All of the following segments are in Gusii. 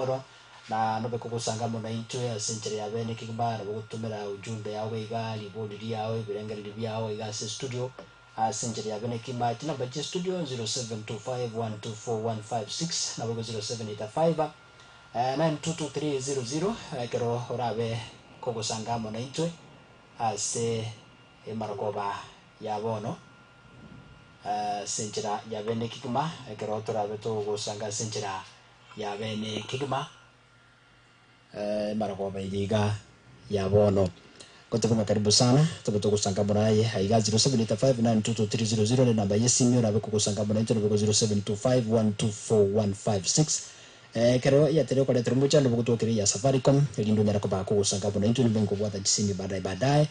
Oro, na nobe kogosanga amo naintwe ase enchera ya bene kegima, nabo ogotomera ujumbe yao iga, ribori riao, ebirengererio biao iga ase estudio ase enchera ya bene kegima. Chinamba chie estudio 0725124156 nabo igo 0785 922300 ekero orabe kogosanga amo naintwe ase emarogoba ya bono ase enchera ya bene kegima, ekero torabe togosanga ase enchera ya bene kegima, emarogoba eye iga ya bono. Goteba ng'a karibu sana, tobe togosanga amo naye aiga 0785922300 ne namba y'esimi orabe kogosanga amo naintwe nabo igo 0725124156. Ekero Airtel okoretera omochando bogotwokera eya Safaricom erinde onyare koba kogosanga amo naintwe nimbe nkobwata chisimi baadaye baadaye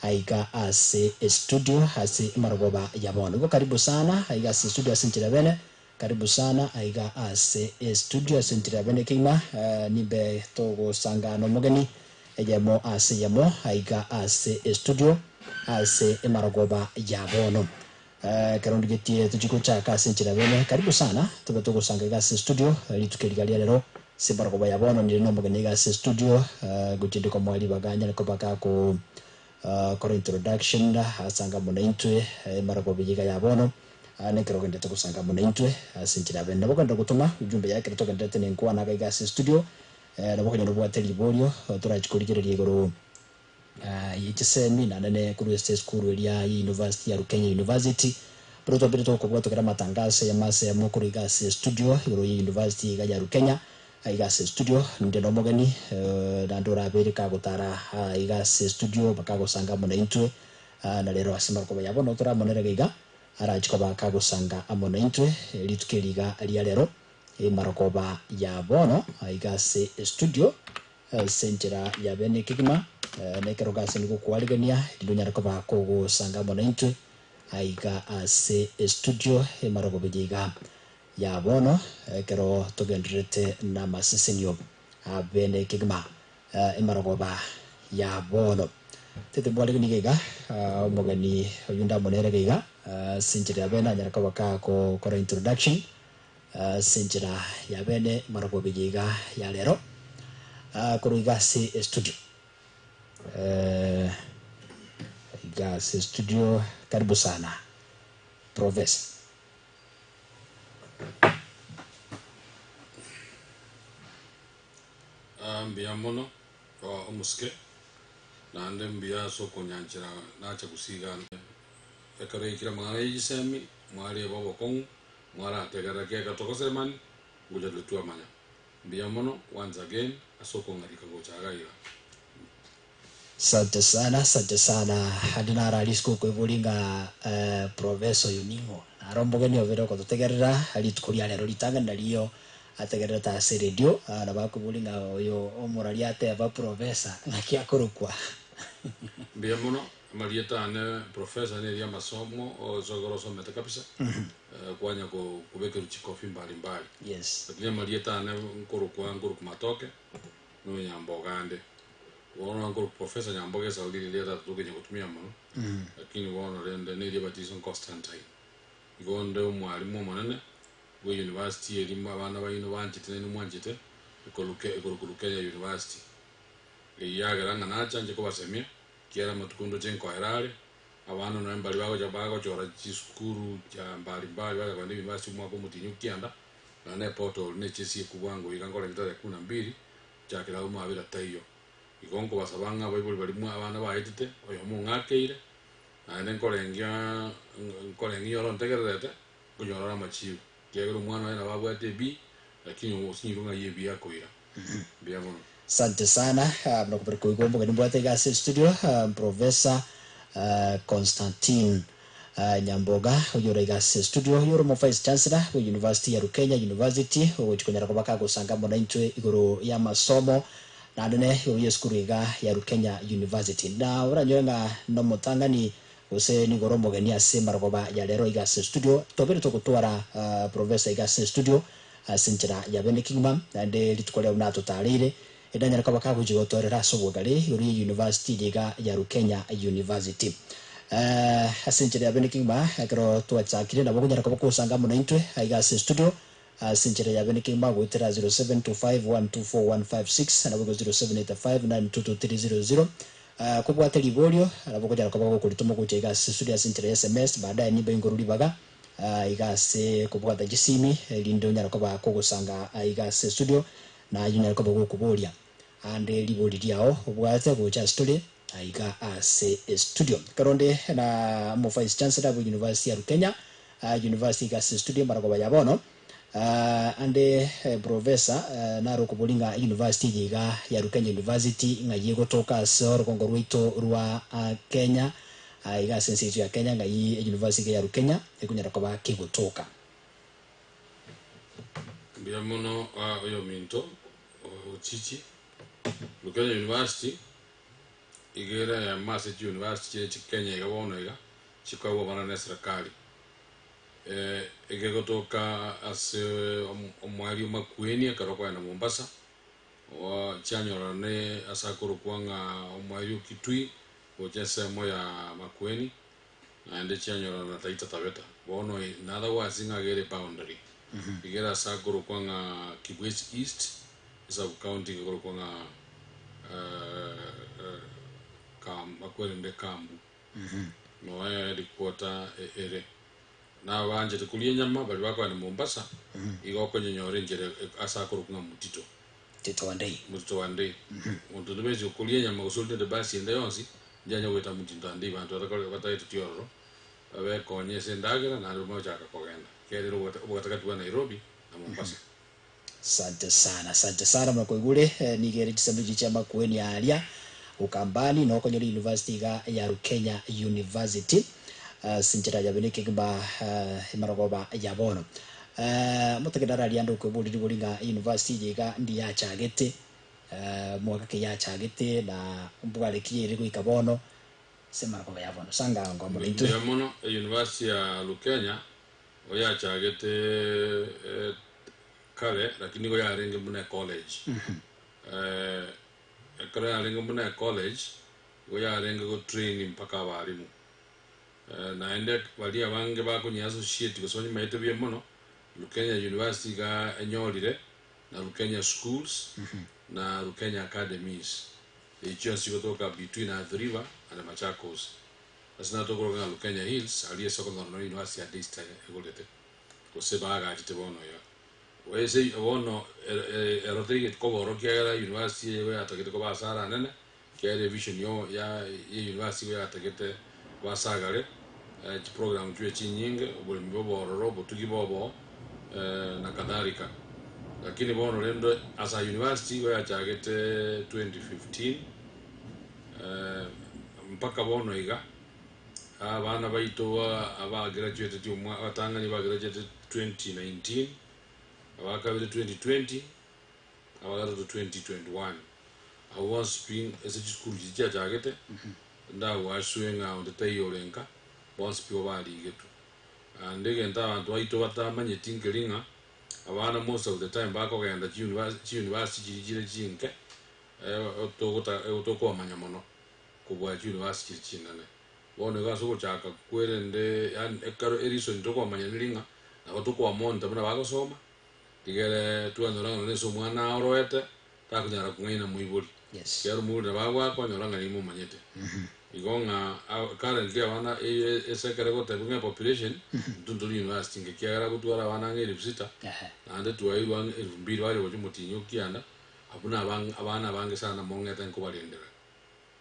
aiga ase estudio ase emarogoba ya bono. Igo karibu sana aiga ase estudio ase enchera ya bene. Karibu sana aiga ase estudio ase enchera ya bene kegima, nimbe togosangana omogeni eyemo ase eyemo aiga ase estudio ase emarogoba ya bono. Ekero ndigetie tochie gochaka ase enchera ya bene, karibu sana tobe togosanga iga ase estudio rituko eriga ria rero ase emarogoba ya bono nire nomogeni iga ase estudio gochia inde komoa ribaga anyare koba gako kora introduction asanga amo naintwe emarogoba eye iga ya bono. Aa nekero ogenderete gosanga amo naintwe ase enchera ya bene. Nabo ogenderere gotoma ujumbe yaye ekero togendererete nenkwana iga iga ase estudio. Nabo okonyora obwate riborio torachi korigereria igoro ye chisemi naende ne korwa ase esukuru eria ye university ya Rukenya University. Buna twabire togokobua tokere amatangaso eyemo ase eyemo korwa iga ase estudio igoro ye university iga ya Rukenya iga ase estudio. Ninde nomogeni naende orabere kagotara iga ase estudio bakagosanga amo naintwe na rero ase marokoba ya bono toramonere iga iga. Arache koba kagosanga amo naintwe rituko eri iga ria rero, emarogoba ya bono, aiga ase estudio, ase enchera ya bene kegima, na ekerogo ase nigo okwarigania, erinde onyare koba kogosanga amo naintwe aiga ase estudio, emarogoba eye iga ya bono, ekero togendererete namasesenio a bene kegima. Emarogoba ya bono. Titibwari nigo iga, omogeni oyio ndamonere iga iga, ase enchera ya bene anyare koba gakokora introduction, ase enchera ya bene emarogoba eye iga ya rero, korwa iga ase estudio. Iga ase estudio, karibu sana Professor. Mbuya mono omosike, naende mbuya ase okonyanchera nacha gosiga ekero yaikire amang'ana ye chisemi, mwareba obokong'u, mwarategerera kiagera togosemani, ngocha tore twamanya. Mbuya mono once again ase okong'arika gocha iga iga. Sante sana, asante sana. Ande naro aria isiko okoiboria ng'a professor oyo ning'o? Naro omogeni obere ogototegerera rituko ria rero ritang'ani nario ategererete ase eredio, nabo akoboria ng'a oyo omoraria ateba professor ng'aki akorokwa? Mbuya mono, amarieta ane professor neria amasomo ase ekero osomete kabisa, kwanya kobekerwa chikofi mbali mbali. Lakini amarieta ane nkorokwa nkorokwa Matoke, nonyamboga ande. Bono nkorokwa Professor Nyamboga esauri riria tata tokenya gotumia mono, lakini bono rende neria ebatiso Constantine. Igo onde omwalimu omonene bwe university eria abana baino banchete nainwe mwanchete, ekoruke ekorokwa Rukenya University. Eyio yagera ng'a nacha nche kobasemia, ekiagera amatuko ndoche nkoera are, abana nonye mbaria bagocha bagochora chisukuru chia mbali mbali bacha kogenda university omwaka omotienyi okianda, nonya na eportal nechesie bwango iga nkorenge tarehe kumi na mbili, Gochakera agwo mabera taiyo. Igo nkobasaba ng'a abaibori baria mwa abana baetete, oyomo ong'akeire, naende nkorengia nkoreng'ia oro ntegererete, nkonyora ore amachibu. Ekiagera omwana oye nabo abwate ebi, lakini osinyirwe ng'ai ebi akoira. Mbuya mono. Asante sana buna kobere koigwa omogeni mbwate iga ase estudio Professor Constantine Nyamboga oyore iga ase estudio oyore omo Vice Chancellor bwe University ya Rukenya University ogochi konyara koba kagosanga amo naintwe igoro y'amasomo naende ne igoro y'esukuru iga ya Rukenya University. Na oranyore ng'a nomotang'ani gose nigo ore omogeni ase emarogoba ya rero iga ase estudio tobere togotwara Professor iga ase estudio ase enchera ya bene kegima naende rituko riao natotareire erinde anyare koba kagochia gotoerera ase obogare igoro ye university eria iga ya Rukenya University. Ase enchera ya bene kegima ekero twachakire nabo okonyara koba kosanga amo naintwe aiga ase estudio. Ase enchera ya bene kegima goetera 0725124156 naboigo 0785922300. Kobwate riborio nabo okonyara koba gokoritoma gocha iga ase studio ase enchera ya sms baadaye nimbe inkoru ribaga iga ase kobwata chisimi erinde onyare koba kogosanga iga ase studio naye onyare koba gokoboria ande ribori riao obwate gocha ase tore aiga ase estudio. Ekero onde na omo vice chancellor bwe university ya Rukenya University iga ase estudio maragoba ya bono ande professor naro okobori ng'a university eye iga ya Rukenya University ng'ai egotoka ase orogongo rwaito rwa Kenya iga ase ense yaito ya Kenya ng'ai university iga ya Rukenya ekonyara koba kegotoka. Mbuya mono oyominto Ochichi. Rukenya University iga ere eyemo ase chiuniversity chire chikenya iga bono iga, chikoegwa abana ne eserekari. Iga egotoka ase omoerio Makueni ekero okoenda Mombasa, chianyorana ne ase akorokwa ng'a omoerio Kitui gocha ensemo ya Makueni, naende chianyorana na Taita Taveta. Bono in other words ng'a iga ere boundary. Iga ere ase akorokwa ng'a Kibwezi East, esub county iga ekorokwa ng'a akwerende Kambu. Noe headquarter ere. Nabaanchete koria enyama baria bakoenda Mombasa, igo okonyenyora enchera ase akorokwa ng'a Mtito. Mtito wa Ndei. Mtito wa Ndei. Monto onde bwensi okoria enyama gose orinde basi ende yonsi, nchanya goeta Mtito wa Ndei banto batakore bataeteti ororo, babekonye ase endagera naende bamanye gochaka kogenda. Ekiagera ere obogatagati bwa Nairobi na Mombasa. Asante sana, asante sana buna koigure nigo ere chisemi echi chi'amakueni aria Ukambani na okonyora university iga ya Rukenya University ase enchera ya bene ekegima emarogoba ya bono. Motegende araria ande okoiboria rigori ng'a university eye iga ndi yachagete mwaka ki yachagete na mbware ki ere goika bono ase emarogoba ya bono. Sanga ngombo naintwe. Mbuya mono, University ya Rukenya Oyachagete kare lakini nigo yarenge buna ecollege. Ekero yarenge buna ecollege, nigo yarenge gotrain mpaka abalimu. Naende baria abange bakonya associate gose banyamaete buya mono, Lukenya University iga enyorire, na Lukenya Schools, na Lukenya Academies. Echio chionsi chigotoka between Athi River and Machakos. Ase natokoroka ng'a Lukenya Hills aria ase okonyora nonya university ya Daystar egorete gose baagachete bono iga. Ase bono ero terigeti koba oro ekiagera university eye igo yatagete koba ase are anene ekiagera evision yo ya ye university igo yatagete basagare chiprogram chibe chinyinge oboremi bobe ororo obotugi bobe oo na kadhalika. Lakini bono rende as a university igo yachagete 2015. Mpaka bono iga, abana baito abagraduateti omwa abatang'ani bagraduated 2019, abakabere 2020, abagatato 2021. Abwo bonsi pi ase chisukuru chiria chiachagete, ndagwasue ng'a onde taiyo ore nka, bonsi pi barigetwe. Naende egento abanto baito batamanyeti nkeri ng'a, abana most of the time bakogenda chiuniver chiuniversity chiria chire chinke, Tokobamanya mono kobua chiuniversity chiria chinene. Bono igo ase ogochaka kwerende yaani ekero ereason tokobamanya neri ng'a nabo tokobamonta buna bagosoma, rigere twanyora ng'a nonye ase omwana aoroete, takonyara kong'aina moibori. Yes. Ekiagera omoibori nabo agoaka onyora ng'a nimomanyete. Igo ng'a currently abana ase ekero egotebwa ng'a epopulation, intwe ntori university inke ekiagera gotwara abana ang'e elfu sita, Ehe. naende twairwe ang'e elfu mbili baria gochia omotienyi o kianda, Abwo nabana abange sana mong'ete nkobarendera.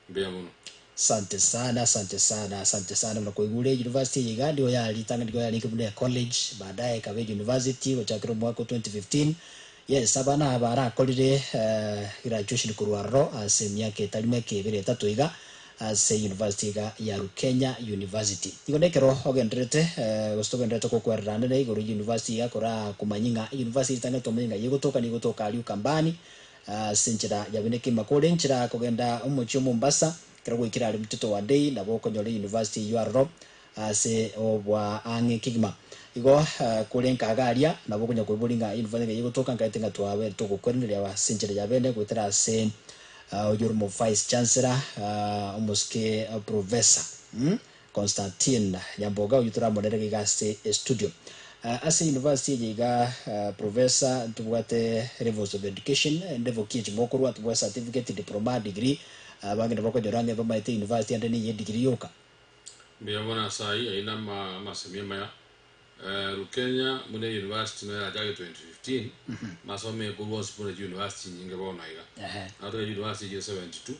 Mbuya mono. Asante sana, asante sana, asante sana buna koigure university eye iga nigo yari ritang'ani nigo yarenge buna ecollege baadaye ekaba euniversity gochakera omwaka o 2015 yes abana aba barakorire graduation korwa aroro ase emiaka etari meke ebere etato iga ase university iga ya Rukenya University. Igo nekero ogendererete gose togendererete gokwerera nere igoro ye university iga kora komanyia ng'a university ritang'ani tomanye ng'a yegotoka nigotoka aria Ukambani ase enchera ya bene kegima kore enchera kogenda omochie o Mombasa ekero gwaikire aria Mtito wa Ndei nabo okonyora university eyio aroro ase obwa ang'e kegima. Igo kore nkaga aria nabo okonya koiboria ng'a university ng'a yegotoka nkaete ng'a twabe togokwereneria ase enchera ya bene goetera ase Oyio ore omo-vice chancellor, omosike professor Constantine Nyamboga, oyio toramonere iga ase estudio. Ase university eye iga professor ntobwate levels of education level ki echi mokorwa tobwate certificate, diploma, degree abange nabo okonyora ng'a ebamaete university ande neye degree yoka. Mbuya mono ase ayio, ayio nama amasemia amaya. Rukenya buna eyunivasiti noyo yachake 2015, masomo ekorwa onsi buna chiyunivasiti chinyinge bono iga. Nabo tore chiyunivasiti chire 72,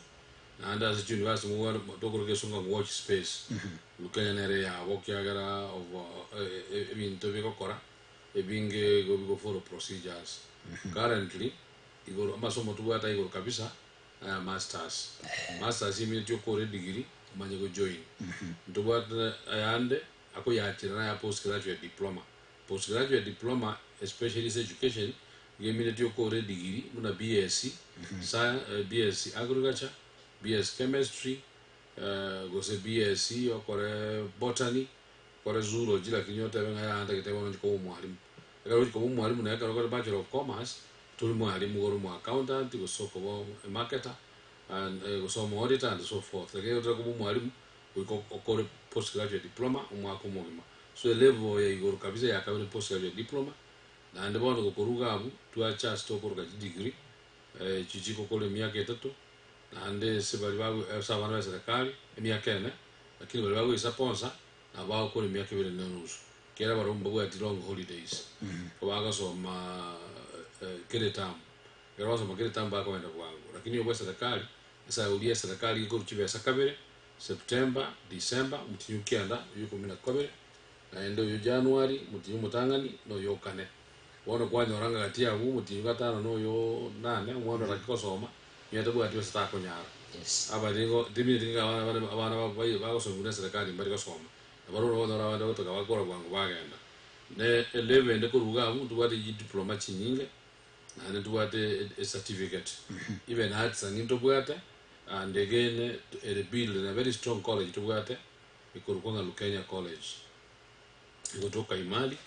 naende ase chiyunivasiti mobwate tokoroka egesongo ng'a watch space. Rukenya nere eyabo ekiagera of ebinto bigokora ebinge igo bigo follow procedures. Currently, igoro amasomo tobwate aigoro kabisa, naya masters. Masters emineti okore edegree omanye gojoin. Ntobwate ayande akoyachera naya postgraduate diploma. Postgraduate diploma especially ase education iga emineti okore edegree buna BSc, BSc agriculture, BSc chemistry, gose BSc okore botany, okore zoology lakini otebe ng'a yaya ntagete bono nchie koba omwalimu. Ekero ogochia koba omwalimu naye ekero okore bachelor of commerce, tori mwalimu igo ore omo accountant gose okoba emarketer and gose omo auditor and so forth. Lakini ekero otari koba omwalimu goika okore postgraduate diploma omwaka omogima. So elevel ya igoro kabisa ya kabere postgraduate diploma, naende bono gokorwa iga abwo twacha ase tokoroka chidegree echio chigokora emiaka etato, naende ase baria bago ase abana ba eserekari emiaka ene, lakini baria bagoisaponsa nabo bagokora emiaka ebere na enusu, ekiagera barabwo mbabwati long holidays, nigo bagosoma kera etamu, ekero bagosoma kera etamu bakogenda bwango, lakini oyo bwa eserekari, esauri ya eserekari ekorwa chibesa kabere, September, December, omotienyi o kianda, oyo ikomi na kabere, naende oyo January, omotienyi omotang'ani, na oyo o kane. Bono kwanyora ng'a gati abwo omotienyi o gatano na oyo o nane, omwana orake gosoma, onye tabwati besa takonyara. Yes. Aba nigo timineti ng'a abana bane abana ba bai bagosomigwa na eserekari mbari gosoma. Na barobwo nabo okonyora abande bagotoka bakora bwango bagenda. Ne elevel ende korwa iga abwo ntobwate chidiploma chinyinge, naende ntobwate ecertificate. Even arts ang'e ntobwate, and again ere build in a very strong college tobwate, ekorokwa ng'a Lukenya College. Egotoka Imali,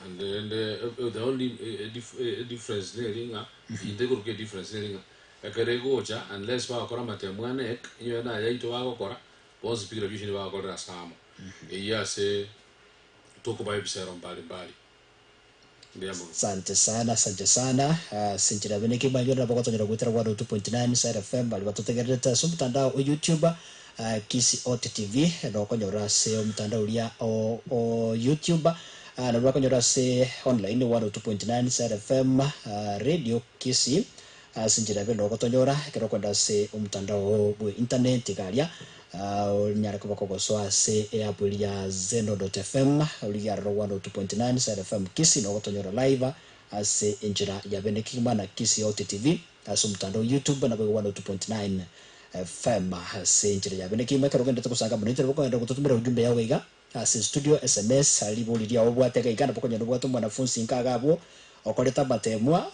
and rende the only difference neri ng'a, egento ekorokwa edifference neri ng'a, ekero egocha unless bagokora amatemo a KNEC, onye naye yaito bagokora, bonsi pi graduation bagokorera ase amo. Eyio ase tokobaa ebisero mbali mbali. Mbuya mono. Asante sana, asante sana ase enchera yabe naki manyore nabo gotonyora goetera 102.9 Side FM baria batotegererete ase omotandao o YouTube Kisii Ot TV nokonyora ase omotandao oria o o YouTube nabo bakonyora ase online 102.9 Side FM Radio Kisii ase enchera yabe nogotonyora ekero okoenda ase omotandao bwe internet iga aria Onyare koba kogosoa ase eapp eria ya Zeno dot FM, origie aroro 102.9 Side FM Kisii na ogotonyora live ase enchera ya bene kegima na Kisii Ot TV ase omotandao YouTube naboigo 102.9 FM ase enchera ya bene kegima. Ekero ogenderete gosanga mono intwe nabo okogenda gototomera ujumbe yao iga ase studio, SMS, ribori riao obwate iga iga nabo okonyora obwate omwanafunsi nka iga abwo okorete amatemwa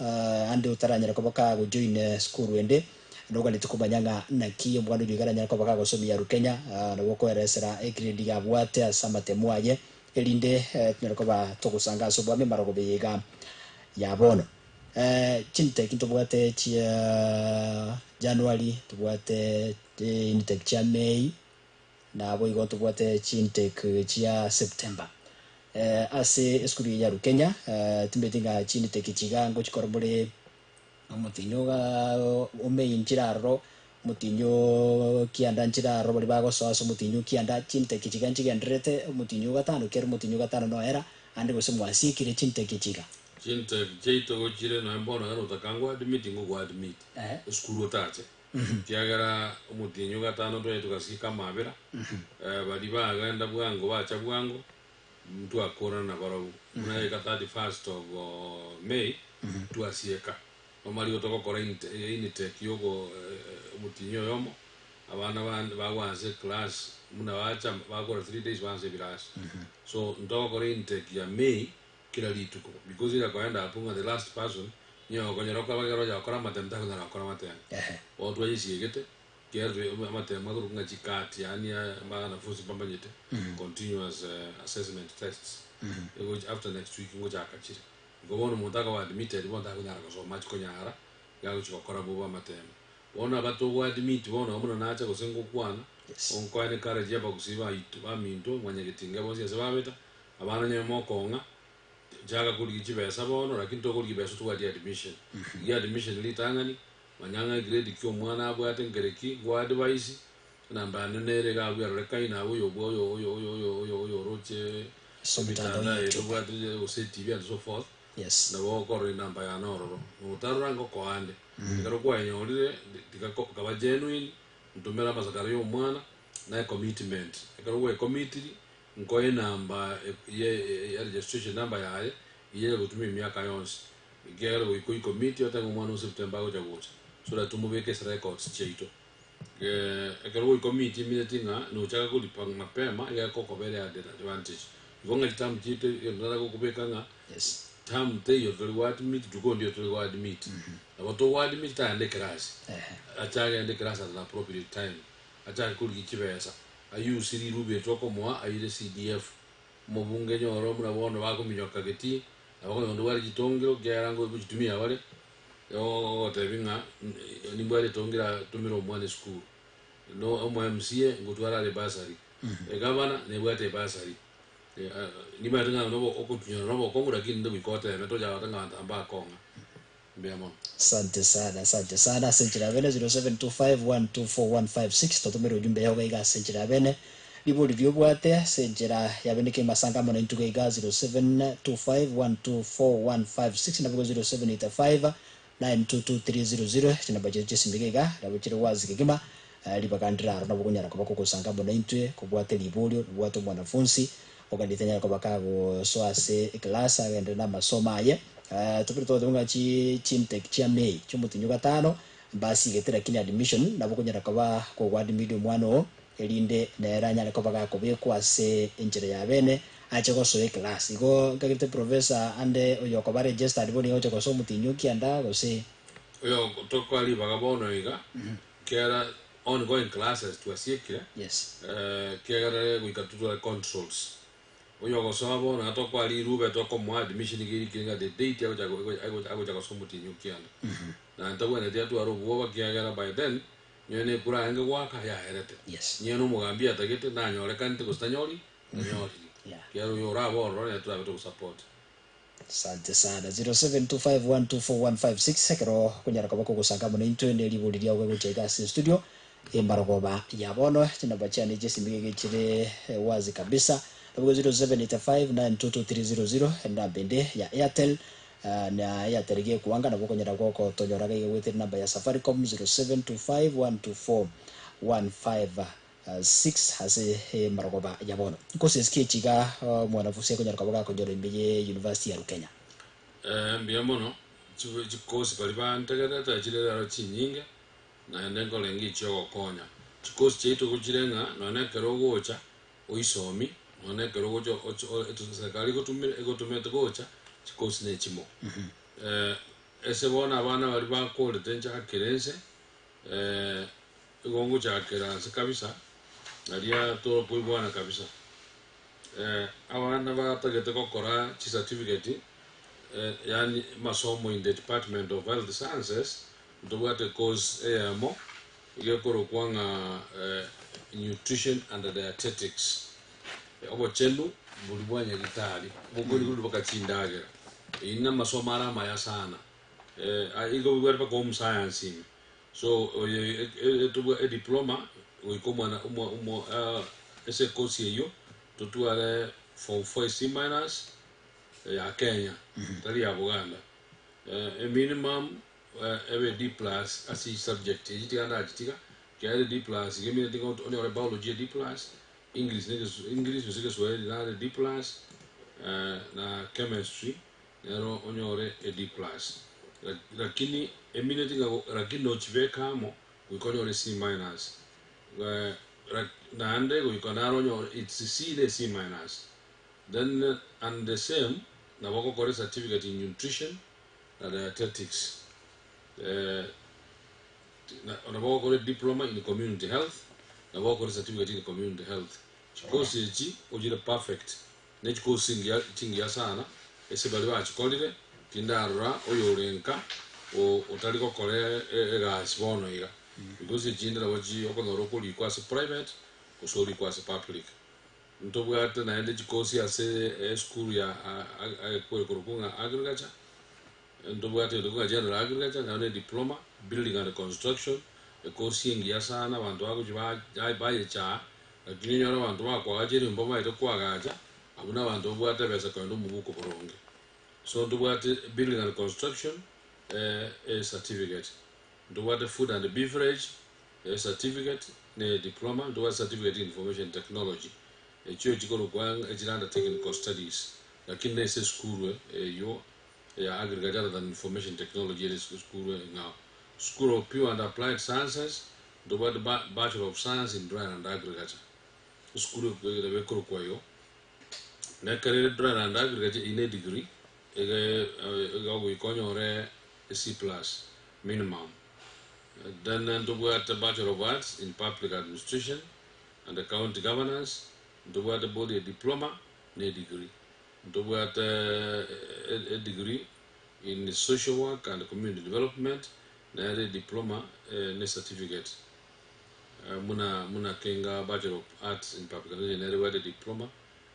ande otaranyare koba kagojoin sukuru ende. Noganeti komanya ng'a naki omwana oyio iga aranyare koba kagosomia Rukenya, nabo okoeresera egrade iga abwate ase amatemo aye, erinde tonyare koba togosanga ase obwami amarogoba eye iga ya bono. Chintake ntobwate chia January, tobwate intake chia May, naboigo ntobwate chintake chia September. Ase esukuru eye ya Rukenya, timanyeti ng'a chintake echi iga ngochikora more. Omotienyi omei nchire aroro, omotienyi o kianda nchire aroro, baria bagosoa ase omotienyi o kianda, chinteki chiga nchigendererete, omotienyi o gatano kera omotienyi o gatano noera, ande gose mwasiekire chinteki chiga. Chinteki chiaito gochire nonya bono iga notaka admit ngogo admit esukuru otache ekiagera omotienyi o gatano ntwanyete togasieka amabera baria bagenda bwango bacha bwango Ntwakorana nabarabwo, buna yaika 31st of May, twasieka. Nomarigo togokora intake yoko omotienyi oyomo, abana bande bagoansa eclass buna bacha bakora 3 days baanse ebirasi. So ntogokora intake ya May kera rituko because ira koenda abwo ng'a the last person nigo okonyora okaba ekero onya gokora amatemo takonyara gokora amatemo. Bono twayesiegete. Ekiagera amatemo akorokwa ng'a chiCAT, yaani abanafunsi mbamanyete, continuous assessment tests, egochi after next week ngochaka chire. Igo bono omonto akaba admitted bono takonyara gosoma achi konyara, iga agochi gokora bobe amatemo. Bono aba togo admit bono buna nacha gose ngokwana, onkoe encourage abagusii baito baminto mwanyagetinga bonsi ase babeta, abana onye mokong'a. Chaka korigia chibesa bono, lakini tokorigia besa tobwati admission. Rigia admission ritang'ani, manya ng'a egrade ki omwana abwate nkere ki, nko advise, enamba yane nere iga abwo erorekaine abwo oyo oyo oyo oyo oyo oyo oyo oroche Ase omotandao emitandao eye YouTube. tobwate gose etibi and so forth, Yes. nabo okorora enamba yane ororo. Notarora ngokoa ande. Ekero kwayenyorire, tiga ko kaba genuine, ntomere amasakara ya omwana, na ecommitment. Ekero gwaecomitiri, Nkoe enamba ye ya registration number yaye eyio egotumia emiaka yonsi ekiagera goika oicommit otebe omwana o September agocha gocha so that tomobeke ase records chiaito. Ekero gwaicommitie emineti ng'a nochaka koripa mapema iga egokobera added advantage. Igo ng'a chiterm chiaito egento nare gokobeka ng'a Yes. term teiyo tori go admit tuko ndio tori go admit. Nabo togo admit tagenda ekerasi Ehe. ache agende ekerasi at an appropriate time achake korigia chibesa. Ayio ase rirubi eri tokomoa aire CDF. Omobunge nyoro buna bono bakominyoka getii, na bakonyora onde bware chitongero, ekiagera ngochitumia bare, ogotebi ng'a nimbware etongero aa tumera omwana esukuru. No omo MCA ngotwara are ebursary, egavana nebwate ebursary. Nimanyete ng'a nobo okotunyana nobokong'u lakini nde goika oteme tocha goteba ng'a abanto aba mbakong'a. Mbuya mono. Asante sana, asante sana ase enchera ya bene 0725124156 totomere ujumbe yao iga ase enchera ya bene ribori riobwate ase enchera ya bene kemasanga amo naintwe iga iga 0725124156 naboigo 0785922300 chinamba chiaito chiesimi iga iga nabo chire wazi kegima eh, ribaga ndire aro nabo okonyara koba kogosanga amo naintwe kobwate riborio ribwate omwanafunsi Oganete anyare koba kagosoa ase eclass agenderere namasomo aye. Tobire togoteba ng'a chi chintake chia May chiomotienyi o gatano mbasigete lakini admission nabo okonyara koba kogoadmit omwana oo erinde nere anyare koba gakobekwa ase enchera ya bene ache gosoa eclass. Igo nkagerete professor ande oyo okoba registered bono iga agocha gosoa omotienyi o kianda gose. Oyo tokoa ribaga bono iga kera Ongoing classes twasiekire, Yes. ekiagera goika totware controls. Oyo ogosoa bono iga tokoa rirube tokomoa admission iga erikire ng'a the date agocha agocha agocha gosoa omotienyi o kianda. Na ntabwenereti atware obwoba ekiagera by then nonye na ekura arenge goaka yaerete. Yes. Nonye na omogambi atagete nanyorekanete gose tanyori tanyoriri. Yeah. Ekiagera oyo orabe ororo nere torabe togosupport. Asante sana. 0725124156 ekero okonyara koba kogosanga amo naintwe ne ribori riao gocha iga ase estudio embarogoba ya bono chinamba chiane chiesimi iga chire wazi kabisa naboigo 0785922300 enamba ende ya Airtel na Airtel gekwanga nabo okonyara gokotonyora iga iga goetera enamba ya Safaricom 0725124156 6 ase emarogoba ya bono. Courses ki echi iga omwanafunsi akonyara koba gakonyora ime ye University ya Rukenya? Mbuya mono, chikosi baria bantegererete chire rero chinyinge, naende nkorenge echi'ogokonya. Chikosi chiaito gochire ng'a nonya na ekero ogocha oisomi, nonya na ekero ogocha serikali egotumire egotumete gocha, chikosi nechimo. Ase bono abana baria bakorete nchakere inse. Igo ngochakera nse kabisa, naria tokoigwana kabisa. Abana batagete gokora chicertificate, yaani masomo in the department of health sciences, ntobwate course eyemo iga ekorokwa ng'a nutrition and dietetics, obochenu boria bwa nyagitari, bokorigwa mpaka chindagera. Eyio namasomo are amaya sana. Igo bibwate mpaka home science ime. So oyo etobwa ediploma goika omwana omo omo ase ecourse eyio totware form 4 C minus ya Kenya tari ya Buganda e minimum ebe D plus ase each subject echi tiga ndachitiga ekiagera D plus iga emineti ng'a onyore biology e D plus English na English gose Kiswahili nare D plus na chemistry Nero onyore e D plus. Lakini emineti ng'a lakini nochibeka amo goika onyore C minus. Naende goika naro onyore it's C ne C minus. Then and the same nabo ogokora ecertificate in nutrition na dietetics. Nabo ogokora ediploma in community health, nabo ogokora ecertificate in community health. Chikosi echi ochire perfect. Ne chikosi chingiya chingiya sana, ase baria bachikorire, tindarora oyore nka otari gokora egasi bono iga. Because echinde nabo chi okonyora okorikwa ase private, gose orikwe ase public. Ntobwate naende chikosi ase esukuru ya ekorokwa ng'a agriculture, ntobwate egento ng'a general agriculture, naende ne diploma, building and construction, ekosi engiya sana abanto bagochia ba bayechaa, lakini onyore abanto bakoagacha enyomba bamaete koagacha, abwo na abanto babwate ebesa kogenda omobuko boronge. So ntobwate building and construction e certificate, ntobwate food and beverage e certificate na e diploma, ntobwate certificate in information technology, echio chikorokwa echire under technical studies, lakini nese esukuru eywo ya agriculture other than information technology ere esukuru eng'ao. School of Pure and Applied Sciences, ntobwate Bachelor of Science in Dryland Agriculture, esukuru nabo ekorokwa igo. Na ekero ere Dryland Agriculture eyio ne degree, iga iga ogoika onyore C plus minimum. Then ntobwate Bachelor of Arts in Public Administration and County Governance, ntobwate both a diploma na edegree. Ntobwate e degree in Social Work and Community Development, nere ediploma ne certificate. Buna buna kenga Bachelor of Arts in Public Administration nere ebwate ediploma,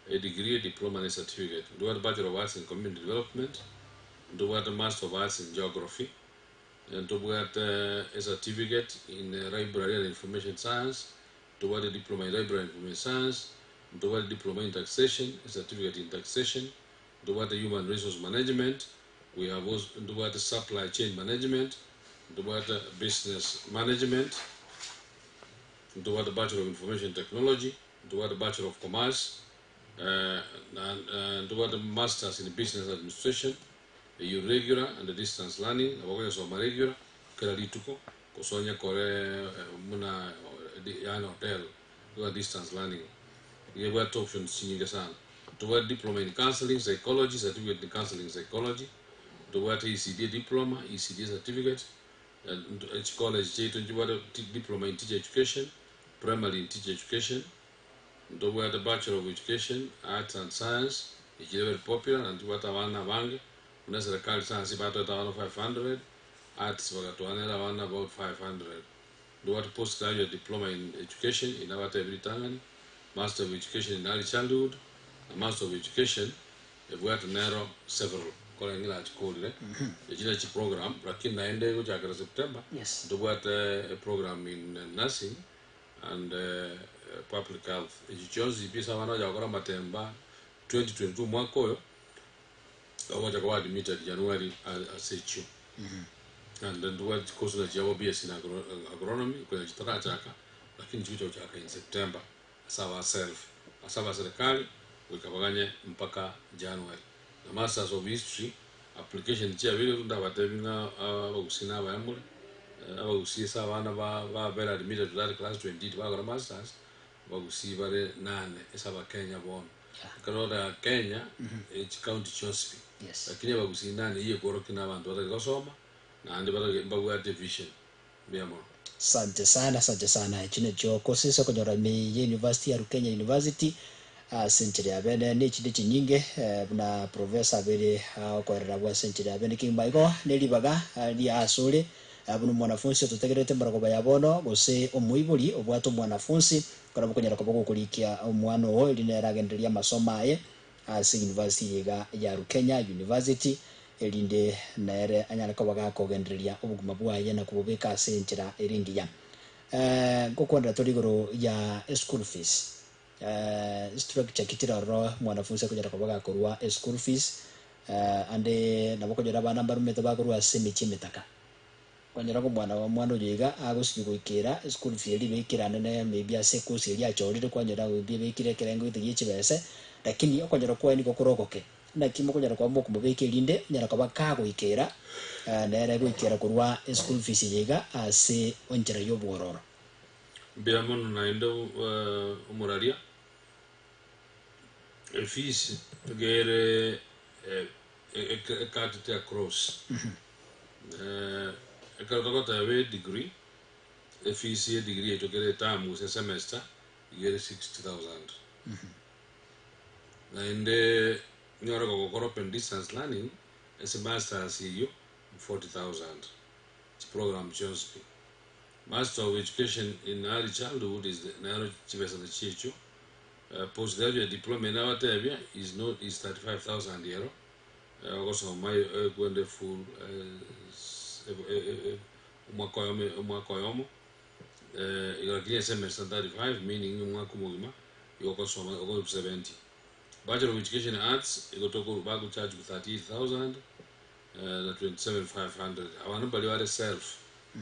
edegree, ediploma ne certificate. Ntobwate Bachelor of Arts in Community Development, ntobwate Master of Arts in Geography, Ntobwate a certificate in Library and Information Science, ntobwate Diploma in Library and Information Science, ntobwate Diploma in Taxation, a certificate in Taxation, ntobwate Human Resource Management, we have also ntobwate Supply Chain Management, ntobwate Business Management, ntobwate Bachelor of Information Technology, ntobwate Bachelor of Commerce, na ntobwate Masters in Business Administration, Eyio regular and distance learning, nabo okonyesoma regular kera rituko, gose onyekore buna yaani hotel iga distance learning. Iga ebwate options chinyinge sana. Ntobwate diploma in counselling psychology, certificate in counselling psychology, ntobwate ECD diploma, ECD certificate, chicollege chiaito nchibwate diploma in teacher education, primary in teacher education, Ntobwate Bachelor of Education, Arts and Science, echire very popular na ntobwate abana abange, buna eserekari science batoete abana 500, Arts bagatoa nere abana about 500. Ntobwate Post Graduate Diploma in Education eye nabatebie ritang'ani, Master of Education in Early Childhood, na Master of Education ebwate nero several koreng'ana nachikorire, echi ne chiprogram lakini naende egochakera September, ntobwate eprogram in nursing and public health echi chionsi pi ase abana bacha gokora amatemba 2022 omwaka oyo bagocha koba admitted January ase echio and ntobwate chikosi na chiabo BSc in agronomy konya chitarachaka lakini chigocha gochaka in September ase aba self ase aba serikali goika baganye mpaka January na masters of history Application chiabeire ndabatebi ng'a abagusii na abayamore, abagusii ase abana ba babere admitted to that class 28 bagora masters, abagusii bare nane ase abakenya bono. Ekero ore Kenya, echi county chionsi pi. Lakini abagusii nane eyio ekworokia na abanto batari gosoma, naende batari mbabwate vision. Mbuya mono. Asante sana, asante sana. Echi nachio courses okonyora ime ye university ya Rukenya University ase enchera ya bene ne echinde chinyinge buna professor abere agokoerera abwo ase enchera ya bene kegima igo ne ribaga ria asore buna omwanafunsi ototegererete mbarogoba ya bono gose omoibori obwate omwanafunsi korabwo okonyara koba gokorikia omwana oo eri nere agendererie amasomo aye ase university eye iga ya Rukenya University erinde nere anyare koba gakogendereria obogima bwaye na kobobeka ase enchera ere engiya. Ngokwanera tore igoro ya eschool fees. Structure ki chire ororo mwanafunzi akonyara koba gakorwa eschool fees ande nabo okonyora abana mbarumete bakorwa ase emechie emetaka. Okonyora ng'a omwana omwana oyo iga agosinywa goikera eschool fee eria ebekire anene maybe ase ecourse eria achorire kwanyora maybe ebekire ekerengo gete gie chibese, lakini okonyora kwaye nigo kore ogoke. Naki mokonyara koba mokomobeka erinde onyare koba kagoikera nere goikera korwa eschool fees eye iga ase enchera y'obwororo. Mbuya mono naende omoraria, efees nigo ere ekatete across. Ekero togoteba edegree, efees ya edegree yaito kera eterm gose esemester iga ere 60,000. Naende onyore kogokora open distance learning ase masters eyio 40,000 chiprogram chionsi pi. Master of Education in Early Childhood is the nero chibesa nachiechio. Postgraduate diploma eye nabatebia is not is 35,000 ero ogosoma kwende full omwaka oyomo omwaka oyomo lakini esemester 35 meaning omwaka omogima igo okosoma okoru 70. Bachelor of Education Arts igo tokoru bago charge 38,000 na 27,500. Abanto baria bare self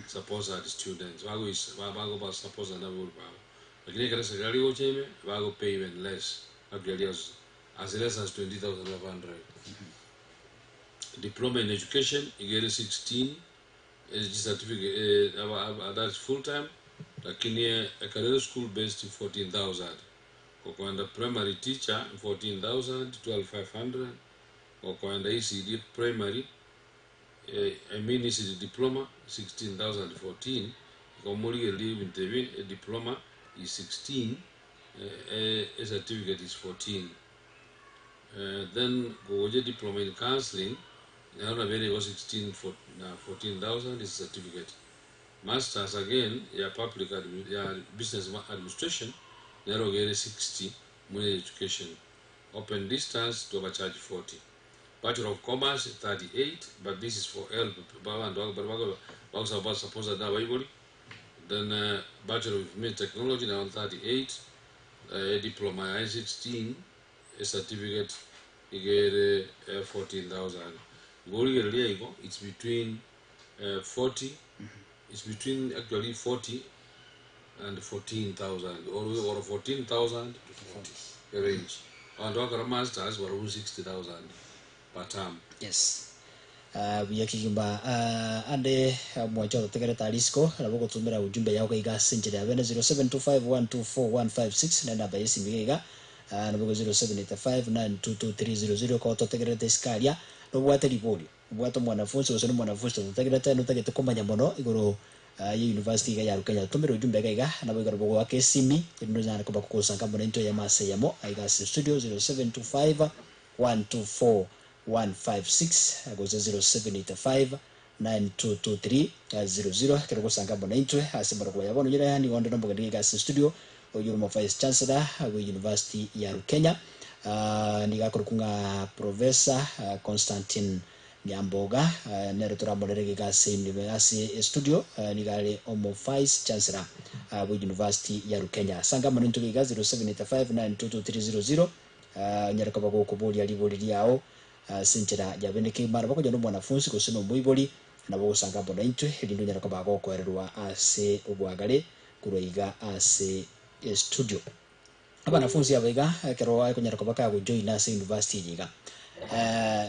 supported students bagoisa bagoba supported na abaibori babo. Lakini ekero eserikali egocha ime bago pay even less actually as less as 20,500. Diploma in education iga ere 16 certificate that's full time lakini ekero ere school based 14,000. Gokoenda primary teacher 14,000 12,500 gokoenda ECD primary I mean ECD diploma 16,014 igo morigererie ebinto ebi a diploma is 16 a certificate is 14. Then gogocha diploma in counseling nero nabo ere igo 16 na 14,000 is certificate. Masters again ya public ya business administration nero iga ere 60 muri education. Open distance twaba charge 40. Bachelor of Commerce 38 but this is for help babanto baria bagosaba ba supposed na abaibori. Then Bachelor of Information Technology nayo 38 a diploma yaye 16 a certificate iga ere 14,000. Igo origereria igo it's between 40 it's between actually 40 and 14,000 or 14,000 to 40 a range. Abanto bakora masters barabwo 60,000 per term. Yes. Buya kegima ande mwancha ototegerete aria isiko nabo ogotumera ujumbe yao iga ase enchera ya bene 0725124156 na enamba ya esimi iga iga nabo igo 0785922300 ko ototegererete isiko aria nobwate riborio obwate omwanafunsi gose na omwanafunsi ototegererete notagete komanya mono igoro ya university iga ya Rukenya tumera ujumbe iga iga nabo iga nabo ogoaka esimi erinde onyare koba kogosanga mono intwe eyemo ase eyemo aiga ase studio 0725 124 156 gose 0785 9223 00 ekero ogosanga amo naintwe ase morokwa ya bono nyore nigo onde nomogeni iga ase studio oyio ore omo vice chancellor bwe university ya Rukenya nigo akorokwa ng'a Professor Constantine Nyamboga nere toramorere iga ase ase studio nigo are omo vice chancellor bwe university ya Rukenya. Sanga amo naintwe iga 0785 922300 onyare koba gokoboria ribori riao ase enchera ya bene kegima nabo konya nomwanafunsi gose nomoibori nabo ogosanga amo naintwe erinde onyare koba gokoererwa ase obwagare korwa iga ase estudio. Abanafunsi aba iga ekero akonyara koba kagojoin ase university eye iga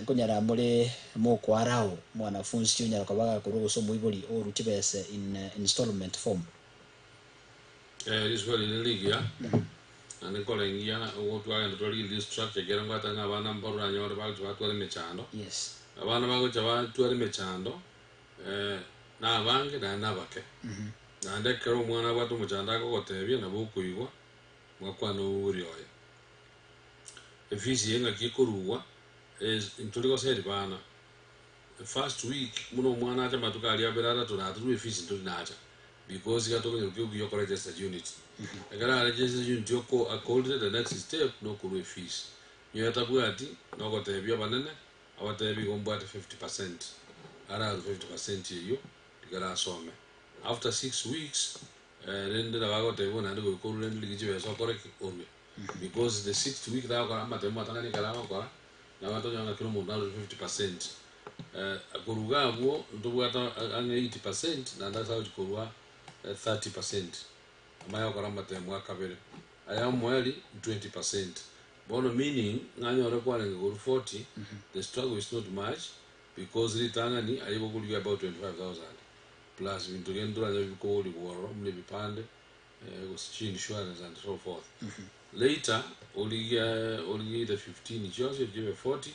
nkonyara more mokoarao mwanafunsi onyara koba gakorwa gose omoibori orwe chibese in installment form. Risuba rire rigiya, naende nkorengia ogo twagenda twarigereria structure ekero ngwata ng'a abana mbaroranyore bagocha batwara emechando. Yes. Abana bagocha batwara emechando na abange naende na abake. Naende ekero omwana abwate omochando akogotebia nabo okoigwa mwakwana oboria oye. Efees eye ng'aki ekorugwa is ntori goseri bana. First week buna omwana acha amatuko aria abere atato na atatwe efees ntori nacha because iga tokonyora kioki yoko register unit. Ekero aregister unit oko akorire the next step nokorwa efees. Niyo tabwati nogotebia abanene abatebi igo mbwate 50% ararwe 50% eyio tigara asome. After 6 weeks rende nabo agotebigwa naende goika orwe rende rigia chibesa okore ki? Orwe. Because the sixth week tagokora amatemo matang'ani ekero agokora nabo atonyora ng'a kera omonto arure 50%. Korwa iga abwo ntobwate ang'e 80% naende ase agochi korwa 30% amanye gokora amatemo a kabere. Aya omoerio 20%. Bono meaning ng'a anyore kwarenge korwa 40 the struggle is not much because ritang'ani aye gokorigia about 25,000 plus binto gende toranyore bikogorigwa ororo buna ebipande gose chi insurance and so forth. Later origie origie either 15 chionsi chibe 40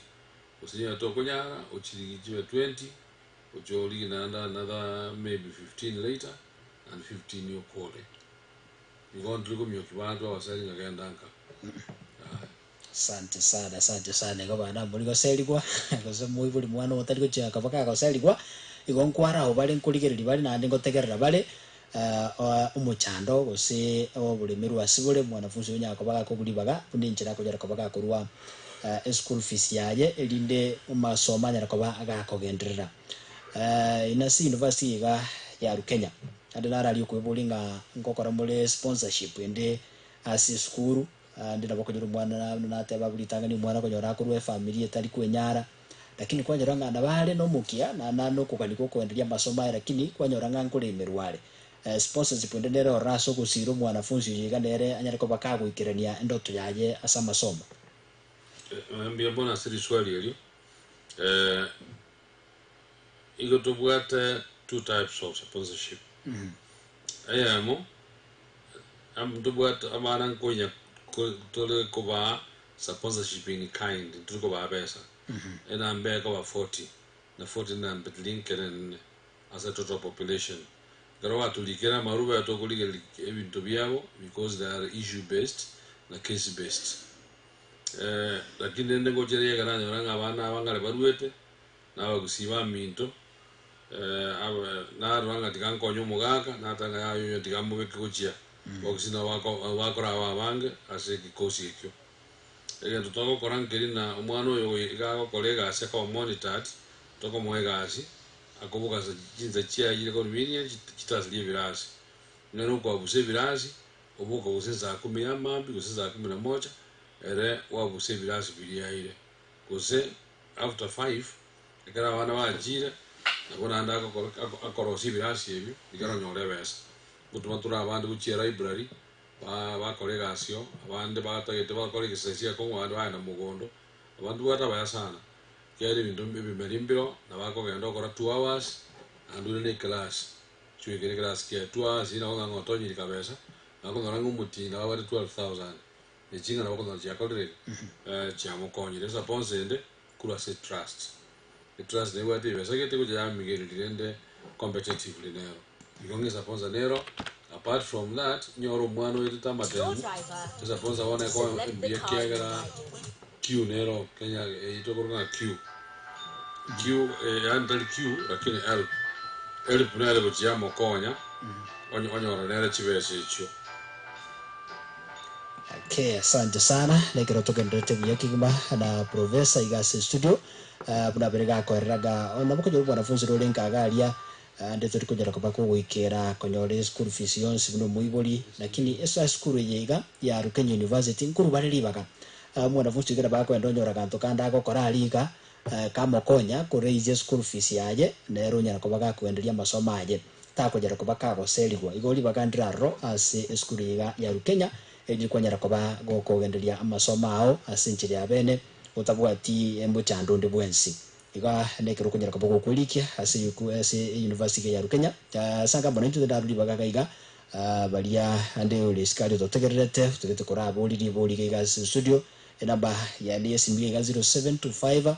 gose nigo tokonyara ochirigie chibe 20 oche origie naende another maybe 15 later and 15 okore. Igo ntiri komioki banto abasani ng'a genda nka. Aye. Asante sana, asante sana. Igo bana mbori goserigwa gose moibori mwana otari gochia akaba kagoserigwa igo nkwara abo bare nkorigereria bare naende ngotegerera bare. Omochando gose oboremerwa ase bore omwanafunsi onyare koba gakobua ribaga buna enchera akonyara koba gakorua eschool fees yaye erinde amasomo anyare koba gakogenderera. Ase university iga ya Rukenya naende nararia okoeboria ng'a nkokora more sponsorship ende ase esukuru naende nabo okonyora omwana buna nateba abwo ritang'ani omwana okonyora akorwa efamiri etari kwenyara. Lakini kwanyora ng'a nabo are nomokia na naende okogania gwokoenderia amasomo aye lakini kwanyora ng'a nkoremerwa are. Sponsorship ende nere ororo ase ogosiira omwanafunsi oyo iga nere anyare koba kagoikerania endoto yaye ase amasomo. Mbuya mono ase riswali erio. Igo tobwate two types of sponsorship. Eyemo, ntobwate abana nkonya tore kobaa sponsorship in kind, ntori kobaa besa. Enamba ekoba 40, na 40 nenamba teri nkere enene ase total population. Ekero batorikire amarube tokorigereria ebinto biabo because they are issue based na case based. Lakini rende ngocha riria ekero nanyora ng'a abana aba ngare baruete, na abagusii baminto, narora ng'a tiga nkonye omogaka, nateba ng'a yaya oyo tiga mobeke gochia, abagusii nabo bako bakoraba abange ase egikosi ekio. Egento togokora nkeri na omwana oyo iga agokora egasi akoba monitored, tokomoa egasi, akoboka ase chinsa chiaye chire convenient chitasirie ebirasi. Onye nokwabusa ebirasi, oboka gose saa kumi ya mambia gose saa kumi na moja, ere oabuse ebirasi biria aire. Gose after five, ekero abana bachire, nabo naende agokora ki? Akorosia ebirasi ebio, riria oranyore ebesa. Ngotuma tore abande gochia elibrary, bakora egasi oo, abande batagete bakore egesasi akong'u, abande bagenda mogondo, abanto tobwate abaya sana, ekiagera ebinto ebimeri mbiroo, nabo akogenda okora 2 hours, naende oirane eclass, chigoikera eclass kiaye 2 hours eyio nabo ng'a otonyiri kabesa, nakonyora ng'a omotienyi nabo abwate 12,000, ne ching'a nabo okonyora chiakorire ki? Chiamokonyire. Esaponsa ende korwa ase etrust, etrust nebwate ebesa gete gocha yamigereria rende competitively nero. Igo ng'a esaponsa nero, apart from that, nyora omwana oetete amatemu, esaponsa bono ekoba mbuya ekiagera queue nero Kenya eyio tokoroka ng'a queue, queue yaani tari queue lakini help, help nere gochia yamokonya onye onyora nere chibesa echio. Okay, asante sana. Nekero togenderete buya kegima na Professor iga ase studio buna abere gakoereraga nabo konyora omwanafunzi rore nka iga aria ande tori konyara koba kogoikera konyora eschool fees yonsi buna omoibori lakini ase esukuru eye iga ya Rukenya University nkorwa bare ribaga omwanafunzi iga nabo akoenda onyora aganto kande agokora aria iga kamokonya ko raise eschool fees yaye nere onyara koba gakoenderia amasomo aye takonyara koba kagoserigwa. Igo ribaga ndire aroro ase esukuru eye iga ya Rukenya erinde kwanyara koba gokogenderia amasomo ao ase enchera ya bene otabwati mochando onde bwensi. Iga nekero okonyara koba gokwerikia ase ase university iga ya Rukenya. Asanga mono intwe tindaro ribaga iga iga baria ande ore isiko aria ototegererete otagete koraborie ribori iga iga ase studio enamba yane ya esimi iga iga 0725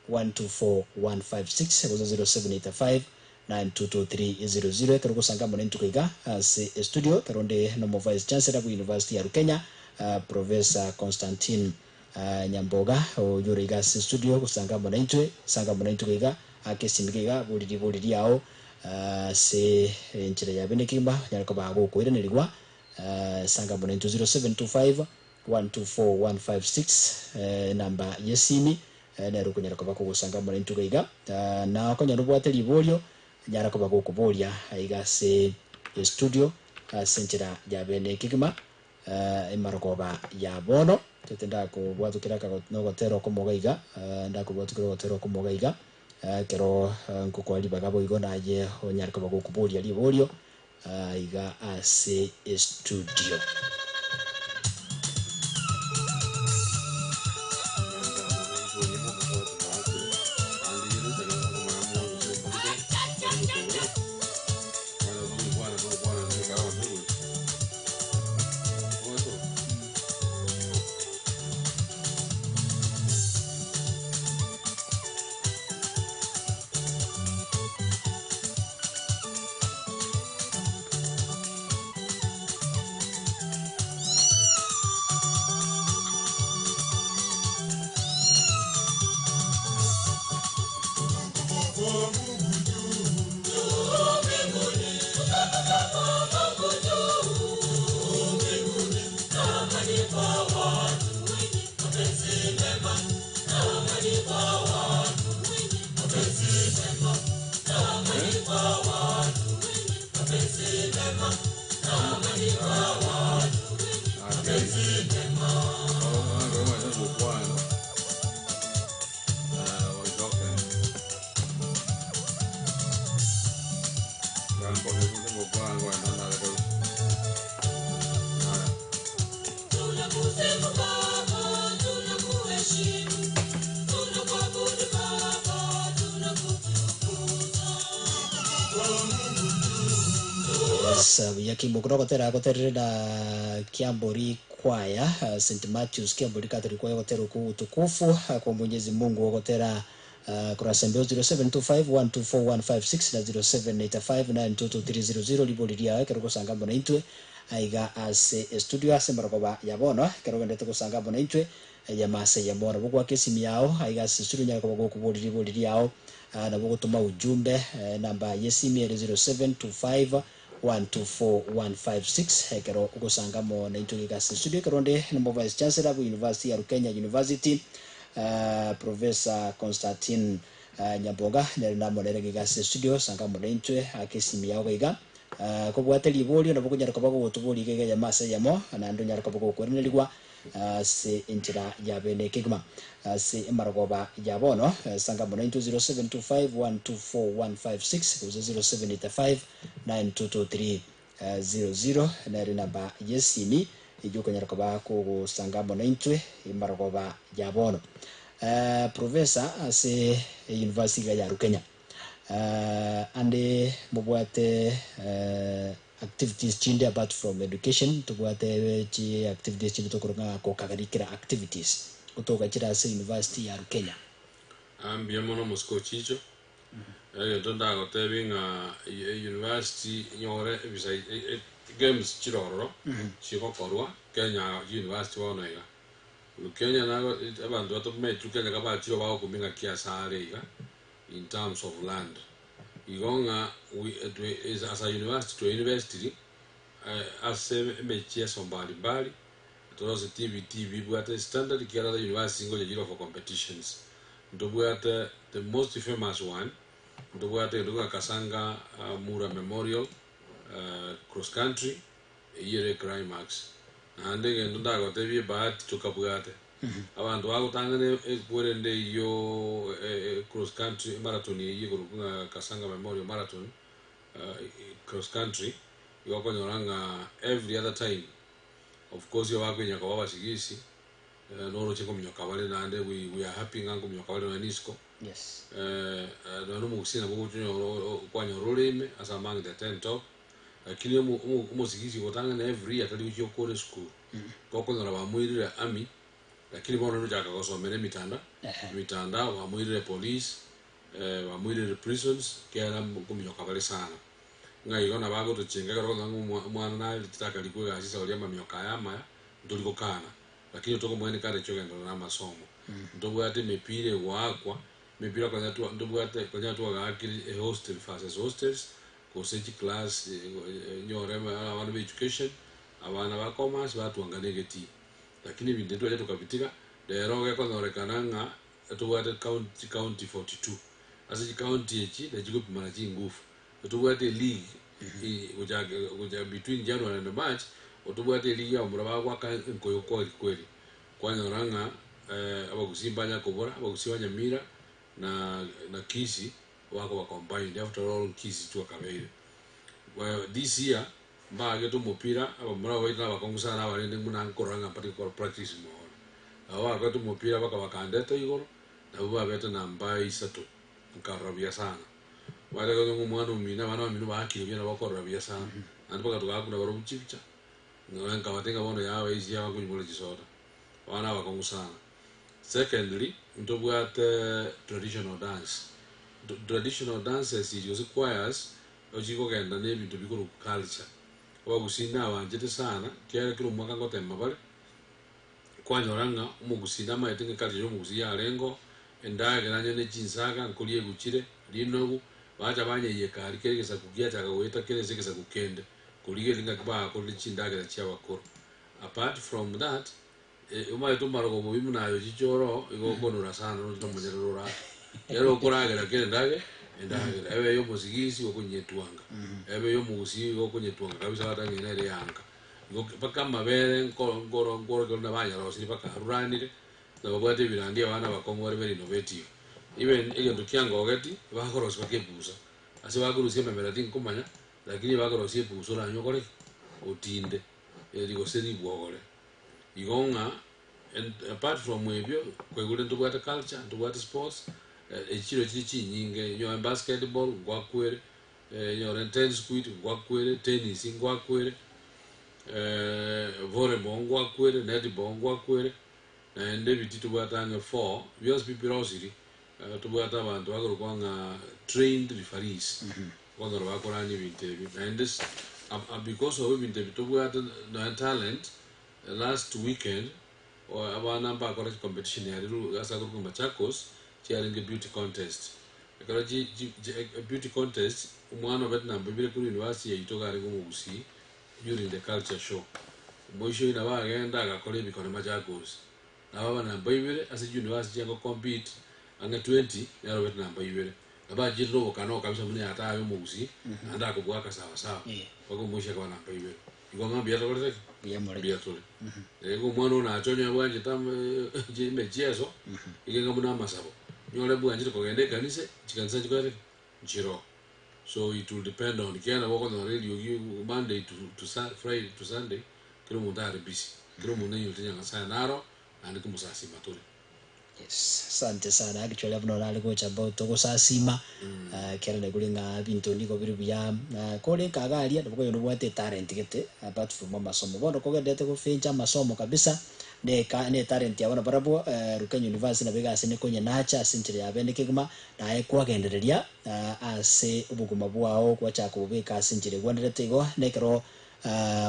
124 156 gose 0785 922300 ekero ogosanga mono entuko iga ase estudio ekero onde nomo vice chancellor bwe university ya Rukenya Professor Constantine Nyamboga oyio ore iga ase estudio gosanga amo naintwe sanga amo naintwe iga aka esimi iga iga bori ribori riao ase enchera ya bene kegima onyare koba gokoiranerigwa sanga amo naintwe 0725 124 156 enamba yesimi nere okonyara koba kogosanga amo naintwe iga iga na okonyora obwate riborio nyara koba gokoboria iga ase estudio ase enchera ya bene kegima Emarogoba ya bono, tete ndakobwatokera nogotera okomo iga iga, ndakobwatokera ogotera okomo iga iga, ekero nkokoa ribaga boigo naye onyare koba gokoboria riborio iga ase estudio. Tunakusifu Baba, tunakuheshimu, tunakuabudu Baba, tunakutukuza. Yes, yakimbo gotera goterere na Kiambori Choir, St Matthews Kiambori Catholic Choir gotera ku utukufu kwa Mwenyezi Mungu gotera kurasa mbeo 0725124156 na 0785922300 liboriria ekero gosanga mbona intwe aiga ase studio ase marogoba ya bono ekero ogendete gosanga mbona intwe yamase ya bono bogwaka esimi yao aiga ase studio nyara koba gokoboria ribori riao, nabo gotoma ujumbe, namba yesimi ere 0725 124156 ekero ogosangamo na intwe giga ase studio. Ekero nde namo vice chancellor bu University ya Rukenya University, Professor Constantine Nyamboga nere namonere giga ase studio. Sangamo na intwe ake esimi yao gaiga, kobwate riborio nabo konyara koba gogotoboria iga iga yamase yamo naende onyara koba gokwerenerigwa ase enchera ya bene kegima ase emarogoba ya bono. Sangamo na intwe 0725 124156 gose 0785 9223 00 nere namba yesimi eywo okonyara koba kogosangamo na intwe emarogoba ya bono. Professor, ase university iga ya Rukenya, ande mobwate activities chinde apart from education? Tobwate chi activities chinde tokorong'a kokagarikira activities gotoka chire ase university ya Rukenya? Ambia mono mosiko chicho egento ndagotebi ng'a university nyore ebisa games chirororo chigokorwa Kenya University bono iga Kenya nago abanto batometu Kenya kabachiro bagokumia ng'a kiasare iga in terms of land igo ng'a as a university twe university ase emechieso mbalimbali torose TVET bibwate standard kiara the university ngoja jiro for competitions. Ntobwate the most famous one, ntobwate gento ng'a Kasanga Mura Memorial cross country eyere climax. Naende gento ndagotebie bahati tokabwate abanto bagotang'ana ekwerende eyio cross country marathon eyio igoro ng'a Kasanga Memorial Marathon cross country igo okonyora ng'a every other time, of course iyo bakoinya koba abasigisi, noroche kominyoka bare naende we are happy ng'a nkominyoka bare nonya nisiko. Nonya omogusii nabo ogochonyora kwanyora oreme ase among the 10 top, lakini omosigisi ogotang'ana every year tari gochia okora esukuru, gokonyora bamoirire army, lakini bono nochaka gosomera emitanda emitandao, bamoirire police, bamoirire prisons kera nkominyoka bare sana ng'a igo nabo agotochenga ekero okonyora ng'a omwana nare titakari kwegasi ase oria amaminyoka aya amaya ntori gokana, lakini tokomoa encourage ogenderera na amasomo. Ntobwate emepira egoakwa emepira konya ntobwate konya twagaakire ehostel versus hostels gose chiclass, nyore abana ba education, abana ba commerce batwangana egetii, lakini ebinto twacha tukabitiga. Rero gekonyorekana ng'a tobwate county county 42 ase chicounty echi nachigopimana chingufu. Tobwate league gocha between January and March, otobwate league ya omura bagwaka enkoyo kweli kweli kwanyora ng'a abagusii mbanya kobora abagusii ba Nyamira na Kisii bakoba combined. After all, Kisii twakabeire. Well, this year mbagete omopira abamura baito nabakongu sana abarende muna nkorora ng'a mpati gokora practice mono abo bakwete omopira bakabakandete igoro nabo babete namba isato nkarora buya sana bare ng'a omwana omino abana bamino bakire buya nabo bakorora buya sana naende mpaka togakuna barobwo chibicha nkabatenga bono yaba isi yaba konywa chisoda abana abakongu sana. Secondly, ntobwate traditional dance. Traditional dances irio gose choirs ochikogenda na ebinto bikoro culture abagusii nabanchete sana kera kera omwaka ngotema bare kwanyora ng'a omogusii namaete ng'a culture ya omogusii yarengo endagera nyene chinsaga nkoria eguchire rinogu bacha banyeyeka ari kere egesaku giachaka goeta kere ase egesaku kende korigereria ng'aki bagakorire chindagera chia abakoro. Apart from that, omaete omarogo bobi buna ayo chichoro igo okonora sana nochire omonyerere orake kero okoragera kere endage Endagera, ebe ya omosigisi okonyetwanga, ebe ya omogusii igo okonyetwanga kabisa gwateba ng'a ere yanga. Igo mpaka amabere nko- nkoro nkorokera buna banyarosirie mpaka aruranire, na babwate ebirandi abana abakong'u bare very innovative. Even egento kiangogeti, bakorosia mpaka ebusa, ase bakorusia ememera tinkomanya, lakini bakorosia ebusa oranywe okore ki? Otinde, eri gose ribwogore. Igo ng'a and apart from ebio, kwaigure ntobwate culture, ntobwate sports, echiro chire chinyinge, onye basketball ngwakwere, onyore tennis court ngwakwere, tennis ngwakwere, volleyball ngwakwere, netball ngwakwere, naende ebiti tobwate ang'e four, bionsi pi birosiri, tobwate abanto bakorokwa ng'a trained referees, okonyora bakorania ebinto ebi, naende because of ebinto ebi tobwate nonya talent, Last weekend abana mbakora chicompetition aria ru ase akorokwa Machakos chiarenge beauty contest. Ekero chi chi chi beauty contest omwana obete namba ibere korwa university yaito iga arenge omogusii during the culture show. Omoisho oyio nabo agenda agakora ebikone Machakos. Nabo aba namba ibere ase chiuniversity chiango compete ang'e 20 nere obete namba ibere. Nabo achiete na obokano kabisa buna yataye omogusii naende akobwaka sawa sawa mpaka omoisho akaba namba ibere. Igo ng'a mbuya tokorete ki? Mbuya more. Mbuya tore. Igo omwana oyo nache onye bwanchete emechieso, iga enga buna amasabo. Onyore bwanchete kogenda ekanisa, chikanisa nchikorete ki? Nchiroo. So it will depend on, ekiagera nabo okonyora eriogi Monday to to Friday to Sunday, kera omonto are busy. Kera omonto nainyorete Nyasaye naro, naende komosasima tore. Yes, asante sana actually abuna orare gocha about ogosasima ekero naigure ng'a ebinto nigo bire buya kore nkaga aria nabo okonyora obwate etalent gete apart from amasomo. Bono kogenderete gofincha amasomo kabisa na eka na etalent yabo nabarabwo Rukenya University nabo egasi nekonyenacha ase enchera ya bene kegima naye kwagendereria ase obogima bwao gwachaka kobobeka ase enchera egwenerete igo na ekero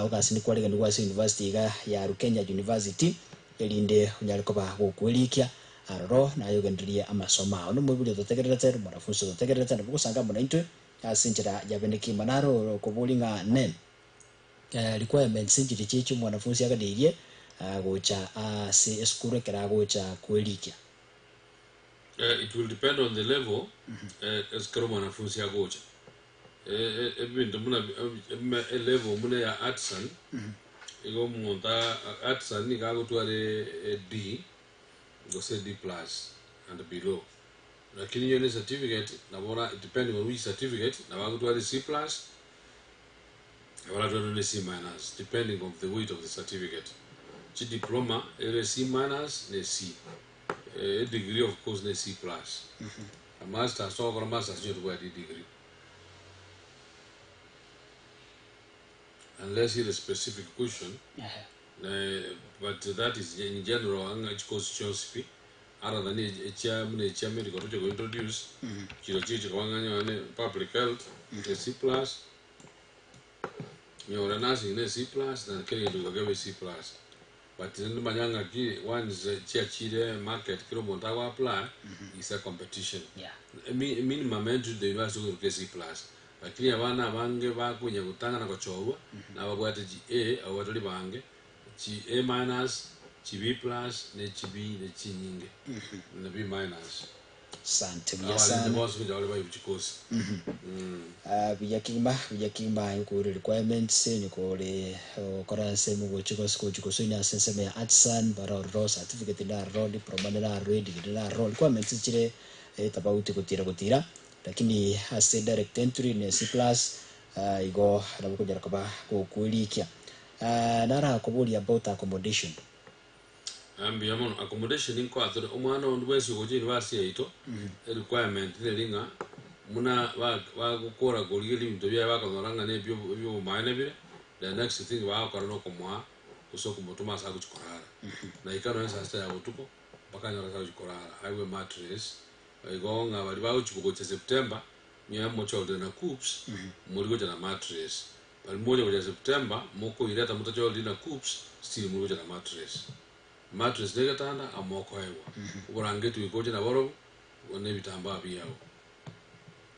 ogasi nikwaregenigwe ase university iga ya Rukenya University. Erinde onyare koba gokwerikia aroro, naye ogendererie amasomo ao. Nomoibori ototegererete, nomwanafunsi ototegererete, nabo gosanga amo naintwe ase enchera ya bene kegima. Naro okoboria ng'a ne requirements nchiria chiachi omwanafunsi aganeirie gocha ase esukuru ekero agocha kwerikia. It will depend on the level ekero omwanafunsi agocha. Ebinto buna elevel buna eya artisan, igo omonto artisan nigo agotwara e D gose D plus and below. Lakini onye ne certificate nabo ora depending on which certificate nabo agotwara C plus, nabo aratware ne C minus depending of the weight of the certificate. Chidiploma ere C minus ne C, edegree of course ne C plus. A masters togokora masters nigo tobwate edegree. Unless ere specific question, but that is in general ang'a chikosi chionsi pi, other than echia buna echia medical toche go introduce, chirochio chikoba ng'a nyore ne public health, ne C plus, nyore nursing ne C plus, na kera egento goika kebe C plus. But rende manya ng'aki once chiachire market kera omonto ago apply, is a competition. Yeah. Minimum entry to the university okoruka e C plus. Lakini abana abange bakonya gotang'ana gochorwa nababwate chi A abwo batari bange, chi A minus, chi B plus ne chi B ne chinyinge na B minus. Asante buya Abarente sana. bonsi gocha bare bairwe chikosi. Ah, buya kegima buya kegima nkore requirements nikore gokora ensemo gochi gose gochi gosoina ase ensemo ya artisan bara ororo certificate naroro diploma naroro edegree naroro requirements chire tofauti gotira gotira lakini ase direct entry ne C plus igo nabo okonyara koba gokwerikia. Narakoboria about accommodation. Mbuya mono. Accommodation nkoa tore omwana onde bwensi ogocha university yaito, erequirement neri ng'a buna bagokora korigereria ebinto biaye bakonyora ng'a nebio ebiobomaene bire, the next thing bagokora nokomoa gose okomotoma ase agochi korara. Naika nonye saa sita ya botuko, mpaka anyore ase agochi korara, aegwe emattress, igo ng'a baria bagochi gocha September, nigo mochorire na KUCCPS, mori gocha na mattress. Baria mogocha gocha September, mokoireta motachoriri na KUCCPS, still mori gocha na mattress. Mattress na egetanda amo mokoegwa. Oborangeti goika oche naborobwo, na ebitambaa biao.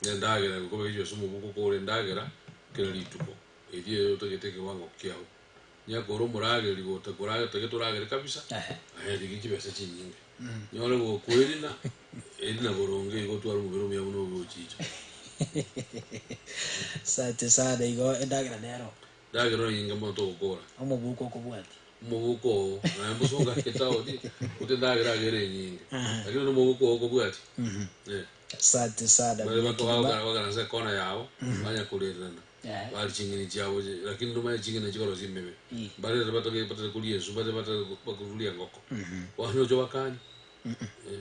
Na endagera goika obeke chibesa omobuko okogora endagera kera rituko, eria otagete ekewango kiao. Nyakore omorageri gotagete oragere kabisa, aye rigia chibesa chinyinge. Nyore gokoerina. Eri na boronge igo otware omobere omuya buna obe ochicha. Asante sana igo endagera nero. Ndagera enyinge mono togokora. Omobuko okobwatia. Omobuko oo, naye mbosongo ake etaoni, ote endagera iga ere enyinge. Lakini onde omobuko oo okobwatia. Eh. Asante sana Bare buya bako kegima. bagokara bakaransa ekona yabo, banya korererana. Baria ching'eni chiabo chi lakini nomanye ching'eni chikorosia emebe. Mbarere batari batari koria ensu, mbare batari bakoruria engoko. Bono oche obakanie. Eh.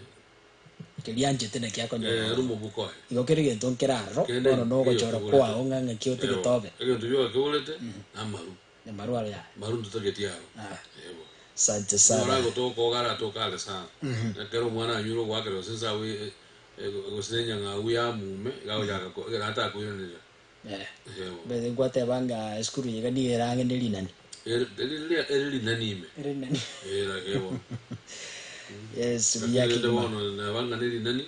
Keria anchete naki akonyora Eh, ere ororo. omobuko oye. Igo kera egento nkere aroro, Kende bono nkeiyo nogochora keborete. kwao ng'a ng'aki otigete Ebo. obe. Egento gioka keborete, namaru. Namaru aro yaya. Maru ntotageti aro. Ah. Ebo. Asante Nigo sana. oragotoka ogaratoka are sana. Ekero omwana anyure ogoakera gose nse agwo gose na enyang'au ya mume, iga agochaka ko ekero atakoiraneria. Eh. Ebo. Mbere nkwateba ng'a esukuru eye iga nigo ere ang'e ne rinani. Ere ere ere rinani ime. Ere rinani. Era ebo. Yes, buya Lakini rende kegima. bono neba ng'a ne rinani,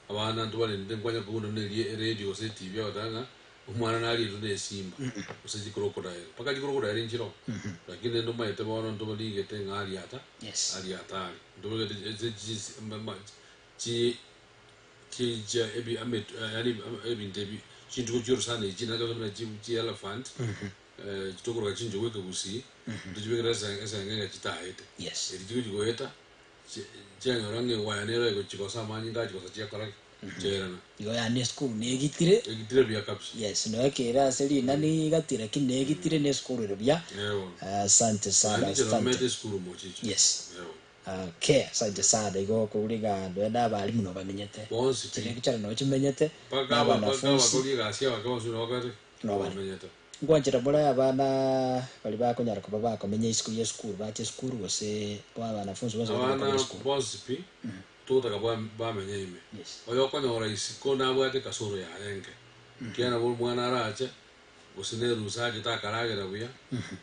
abana ntobarendete nkwanya kogunda buna erie eredio gose etibi ogoteba ng'a omwana narietwe na esimba gose chicrocodile. Mpaka chicrocodile nchiroo, lakini rende omanyete bono ntobarigete ng'a aria ata Yes. aria atari. Ntobegete ase chisi chi chi chia ebi ametu yaani ebinto ebi chintugo chiorosana echi naende buna chi chi elephant chitokoroka chinchogu ekegusii, ntochibekere ase eseng'enge chitaete. Yes. Eri chigochi goeta. Chianyora ng'a ewaya nero egochigosa amanyinga achigosa chiakora ki? Chiairana. Igo yaani esukuru negitire. Egitire buya kabisa. Yes, noe kere ase rinani igatire lakini negitire ne esukuru ere buya. Eeh bono. Asante sana, Naende inche asante. nomete esukuru mochicho. Yes. Eeh bono. Okay, asante sana. Igo okoigwa ng'a nonya na abalimu nabo bamenyete. Bonsi pi. Chilecturer nabo chimenyete, Mpaka na aba mpaka abanafunsi. abakori egasi abake bonsi nabo bakare ki? Nabo bare. Bamenyete. Nkwanchera more abana baria bakonyara koba bakomenya isiko y'esukuru bache esukuru gose boa abanafunsi bonsi baria Abana bakore esukuru. bonsi pi togotaka bamenye ime. Yes. Oyo okonyora isiko nabwate ekasoro yaye enke. Ekiagera nabo omwana arache gose ne erusa achete akaragera buya,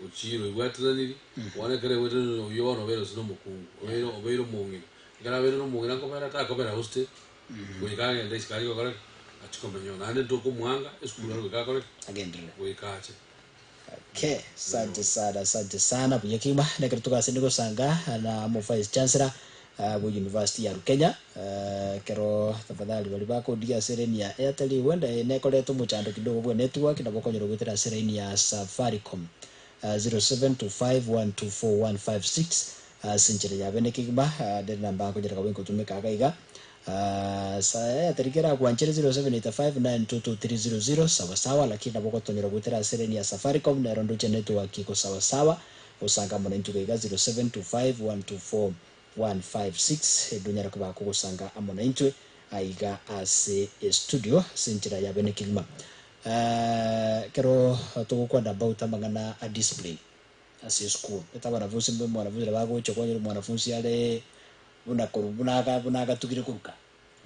ochire oibwatananiri, bono ekero aibwatananiri oyio bono obeire gose na omokungu, obeire obeire omong'ina. Ekero abeire na omong'ina nkobera takobera hostel, goika agende isiko aria gokora ki? Achie komenya oo. Naende ntokomwanga esukuru aro goika akore ki? Agenderere. Goika ache. Okay, asante sana, asante sana buya kegima. Nekero togasende gosanga na mo vice chancellor ah, bwe university ya Rukenya Ah, ekero tafadhali baria bakondigia ase line ya Airtel huenda eh, nekoreta omochando kidogo bwe network nabo okonyora goetera ase line ya Safaricom ah, 0725124156 Ase enchera ya bene kegima, nere namba nkonyara koba ingotumeka iga iga. Ase Airtel keragwanchere 0785922300 sawa sawa, lakini nabo ogotonyora goetera ase line ya Safaricom nero ndoche network iko sawa sawa. Gosanga amo naintwe iga iga 0725124156 erio onyare koba kogosanga amo naintwe aiga ase estudio ase enchera ya bene kegima. Ekero togokwana about amang'ana a discipline. Ase esukuru. Gete abanafunsi mbe omwanafunsi nabo agocha kwanyora omwanafunsi are buna korwa buna aga buna agatugire koruka.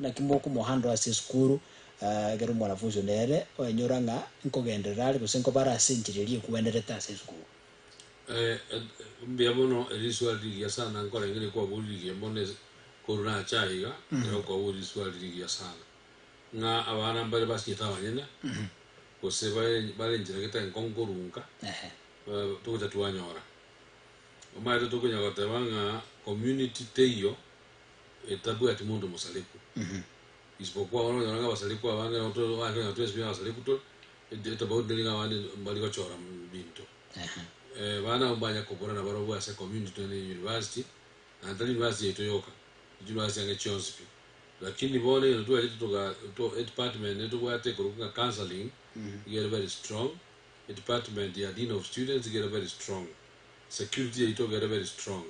Naki mokomohandle ase esukuru ekero omwanafunsi onde ere oenyora ng'a nkogenderera are gose nkobara ase enchera eria ekwenerete ase esukuru. Mbuya mono eriswali rigiya sana nkoreng'eria kwaboria rigiya mono ase korwa nacha aiga ekero kwaboria riswali rigiya sana. Ng'a abana mbare basinyete abanyene gose bare bare enchera gete enkong'u korunka. Togocha twanyora. Omanyete tokonya goteba ng'a community teiyo etabwati monto mosareku. Isipokuwa bono okonyora ng'a abasareku abange nabo to okonyora twensi pi abasareku tore, etofauti neri ng'a abande mbari gochora binto. Abana abwo mbanya kobora nabarobwo ase community nonye na university, naende tari university yaito yoka, chiuniversity ang'e chionsi pi. Lakini bono egento twachete toga to edepartment netobwate ekorokwa ng'a counselling, iga ere very strong, Edepartment ya Dean of Students iga ere very strong, security yaito iga ere very strong.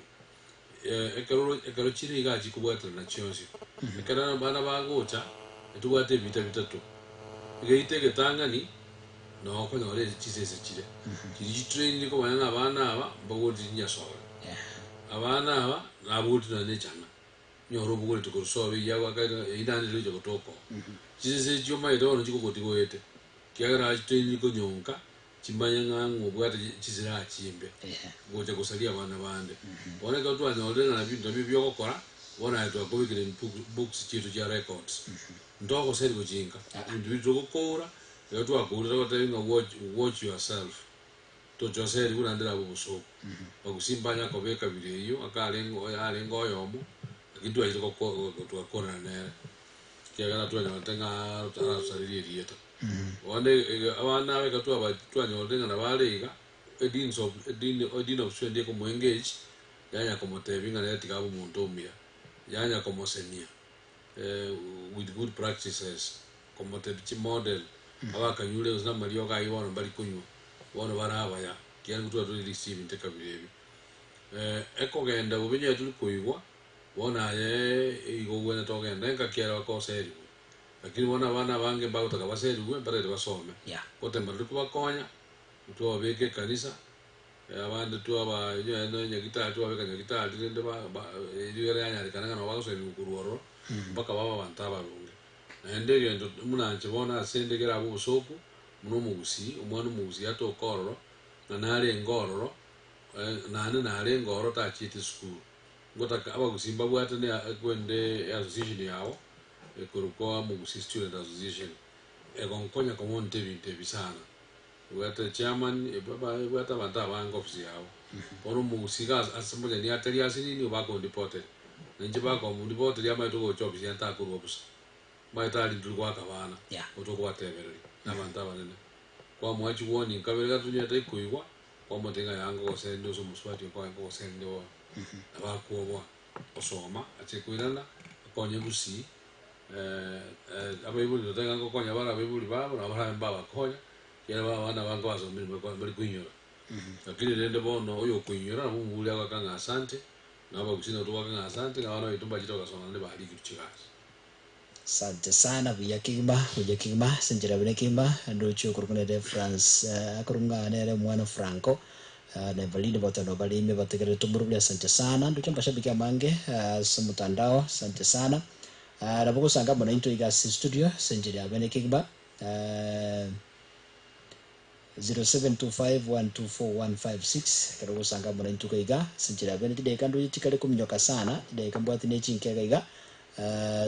Ekero ekero chire iga chikobwaterana chionsi. Ekero abana bagocha, etobwate ebita bitato. Egeita egetang'ani, noo okonyora ase chisese chire. Chiria chitrainire komanya ng'a abana aba mbagoreti chinyasore. Abana aba nabogoreti nonya na echang'a. Onyore obogoreti korwa sobo eyio agwakaire ng'a eyio naende rirochia gotoka oo. Chisese echio omanyete bono chikogotiga oete. Ekiagera chitoiniri konyonka, chimanye ng'a ng'obwate chisilaha chimbe, gocha gosaria abana bande. Bono ekero twanyorire ng'a nabinto nabio biogokora, bono aye twakobekire in books chiaito chia records. Ntogoseri gochinka, ebinto biria togokoura, ekero twakourire togotebia ng'a watch watch yourself, tochoseri buna ndirabe obosoku. Bagusii mbanya kobeka bire eyio, akarenge oyo arenge oyomo. Lakini twachire goko twakorana nere, ekiagera twanyorete ng'a ararosarerie erieta. Bono ege abana aba ekero twaba twanyorire ng'a nabo are iga, edeans of edean edean of student ekomo engage, yanya komotebia ng'a nere tiga abe omonto omuya, yanya komosemia with good practices, komotebia chimodel, abakanyure gose na amariogo aywo bono mbari konywa, bono bare abaya, ekiagera intwe twatwarire list ya ebinto ekabira ebio. Ekogenda bobe onye tori koigwa, bono aye igo ogwenerete ogende engaki ere bakoserigwe. Lakini bono abana abange mbagotaka baserigwe mbarere basome. Yeah. Gotema tori kobakonya, twababeka ekanisa, abande twaba onye ne nyagitari twababeka nyagitari rende ba- ba erio ere yanyarekana ng'a nabo bagoserigwa korwa ororo, mpaka babe abanto abaronge. Naende egento buna inche bono ase inde kerabe obosoku, buna omogusii, omwana omogusii atoke ororo, ng'a narenge ororo, Naende narenge oro tachiete esukuru. Ngotaka abagusii mbabwate ne ekwende association yabo ekorokwa Omogusii Student Association egonkonya komonta ebinto ebi sana. Ebwate chairman, ebwate abanto abange ofisi yabo. Bono omogusii iga ase monyene atari ase nini obakondipoteria. Na inche bakondipoteria amaete gocha ofisi yane takorwa bosa. Omanyete aria nturi goaka abana, Yeah. otokobatebereria na abanto abanene. Kwamoa chiwarning kabere gatato onye tari koigwa. Kwamotebia ng'a yanga gose ase omosubati okoe gose inde bono. Nabo akwoboa gosoma ache koirana akonye gusii abaibori totebe ng'a ngokonya bare abaibori babo nabo barabe mbabakonya ekiagera ba abana abange basomire mbari mbari koinyora. Lakini rende bono oyo okoinyora nabo omobori agoaka ng'a asante, na abagusii nabo togoaka ng'a asante ng'a abana baito mbachete bagasoma naende barikirwe chigasi. Asante sana buya kegima buya kegima ase enchera buya kegima ndoche okorokwa nere France akorokwa ng'a nere omwana Franco na Eveline bote nabo bare ime bategererete omorobori asante sana ndoche amashabiki amange ase omotandao asante sana nabo gosanga amo naintwe iga ase studio ase enchera ya bene kegima 0725124156 ekero ogosanga amo naintwe iga iga ase enchera ya bene chidakika ndoche chikare kominyoka sana chidakika mbwate ne chinke iga iga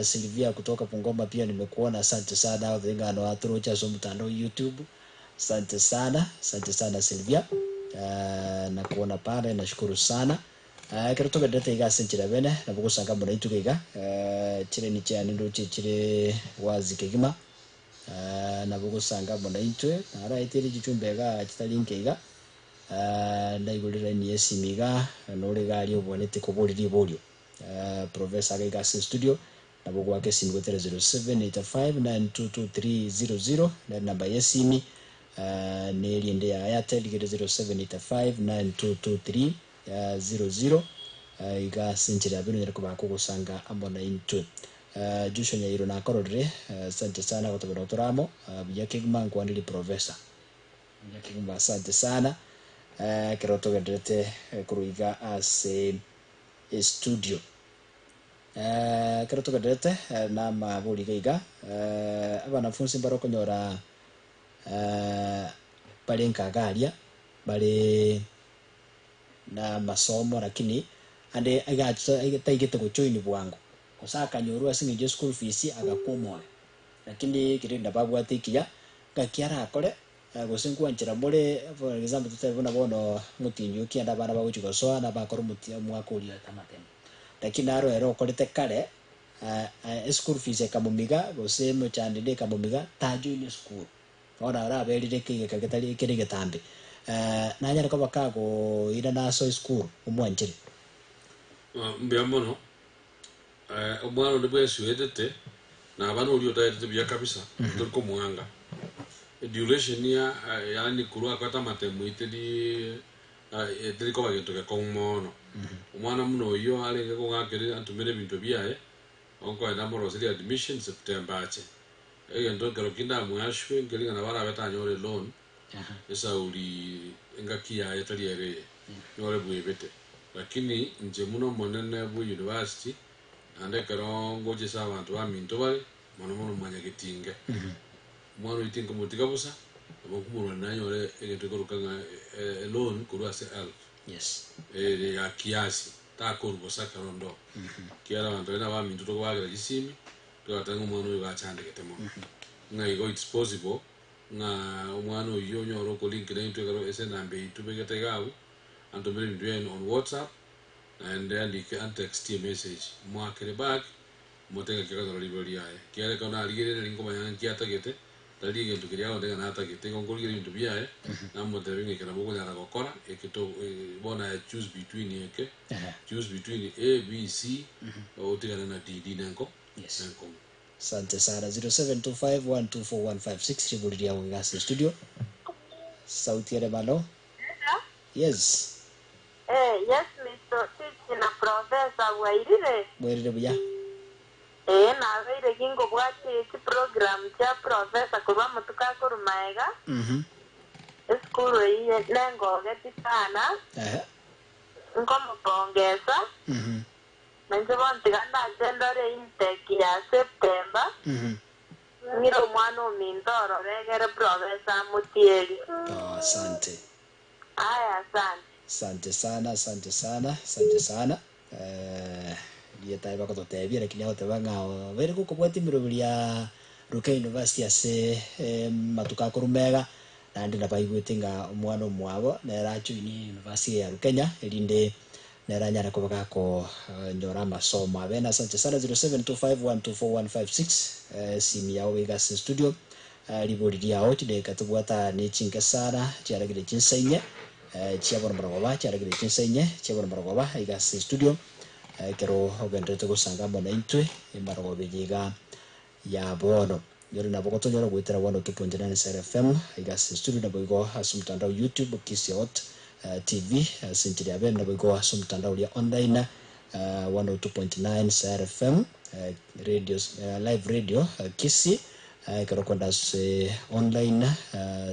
Sylvia kutoka Bungoma pia nimekuona asante sana othe ng'a noatoroche ase omotandao YouTube asante sana asante sana Sylvia nakuona pale nashukuru sana ekero togenderete iga ase enchera ya bene nabo ogosanga amo naintwe iga iga chireni chiane ndoche chire wazi kegima. Nabo gosanga amo naintwe, naraeteire chichumba iga chitari inke iga, ndaigorire line y'esimi iga, nore iga aria obwanete koboria riborio. Professor iga iga ase studio, nabo goaka esimi goetera 0785922300, nere namba y'esimi, na eria ende ya Airtel iga ere 0785922300, iga ase enchera ya bene onyare koba kogosanga amo naintwe. Joshua Nyairo nakororire, asante sana gotobera otore amo, buya kegima nkwanire professor. Buya kegima asante sana, ekero togenderete korwa iga ase estudio. Ekero togenderete na amabori iga iga, abanafunsi mbare okonyora bare nkaga aria, bare na amasomo lakini ande iga taigete gojoin bwango. Gose akanyorwa ase engencho ye school fees agakwa omoyo. Lakini ekero rende babwate ekiya, ngaki arakore, gose nkwanchera more, for example totebe buna bono omotienyi o kianda abana bagochia gosoa na bakore omotia omwaka oria amatemo. Lakini naro ere okorete kare, eschool fees ekamomiga gose emechando ende ekamomiga, tajoini esukuru. Bono araberire ekegeka getari ekere egetambe, nanyare koba kagoirana asoe esukuru, omwanchere. Mbuya mono. Omwana onde bwensi oetete, naba noria otaetete buya kabisa, tori komoanga. Eduration ya yaani korwa akwete amatemo eteri eteri koba gento gekong'u mono. Omwana buna oyio arenge kong'akera antomere ebinto biaye, nkoenda amoroserie admission September ache. Egento ekero ki ndamoashwe nkeri ng'a nabo arabe tanyore eloan, esauri engaki yaye tari ere eye, nyore bwebete. Lakini inche buna omonene bwe university, naende ekero ngocha ase abanto baminto bare, mono mono mwanyagetinge, omwana oyio tinkomotiga bosa, nabo nkomorwania nanyore egento gekoroka ng'a eloan korwa ase helb, Yes. ere ya kiasi, takorwa bosa ekero onde oo. Ekiagera abanto baria nabaminto tokobagera chisimi, togateba ng'a omwana oyo iga achandegete mono. Ng'a igo it's possible, ng'a omwana oyio onyore okolink naintwe ekero ase enamba eyio tobegete iga abwo, antomere ebinto biaye on WhatsApp, Naende andike antextie emessage, moakere back, mote ng'aki akanyora ribaga riaye. Ekiagera ekero narigereire nari nkomanya ng'a nki atagete, tari egento keria agontebia ng'a natagete, igo nkorigereria ebinto biaye, namotebia ng'a eke nabo okonyara gokora, eke to bono aye choose between eke, choose between A, B, C, otigane na D, D nenko Yes. nenkong'u. Asante sana 0725124156 ribori riago iga ase studio. Sauti ere malo. Yes. Eh, yes Mister Otiti na Professor bwairire? Bwairire buya. Ee, nabeire ginkobwatia chiprogram chia Professor korwa amatuko akorwa maega. Esukuru eyio nengogeti sana, Ehe. nkomopongesa. Nainche bono tiga ndache ndore intake ya September, ng'ire omwana ominto ororo egere Professor amotierie. Oh, asante. Aya asante. Asante sana, asante sana, asante sana. Eh, rieta bagototebia lakini agoteba ng'a obeire gokobwatia emeroberi ya Ruka University ase eh, matuko akorwa mega naende nabaigwete ng'a omwana omwabo nere ajoinie university ya Rukenya erinde nere anyare koba gakonyora amasomo abe. Asante sana 0725124156 eh, simu yao iga ase studio eh, ribori riao chidakika tobwata ne chinke sana chiaragire chinsa inye eh, chiabona marogoba chiaragire chinsa inye chiabona marogoba iga ase studio eh, ekero ogenderete gosanga amo na intwe emarogoba eye iga ya bono yore nabo gotonyora goetera 102.9 SR FM iga ase studio nabo igo ase omotandao YouTube Kisii Hot TV ase enchera ya bene nabo igo ase omotandao oria online 102.9 SR FM radio live radio Kisii ekero okwenda ase online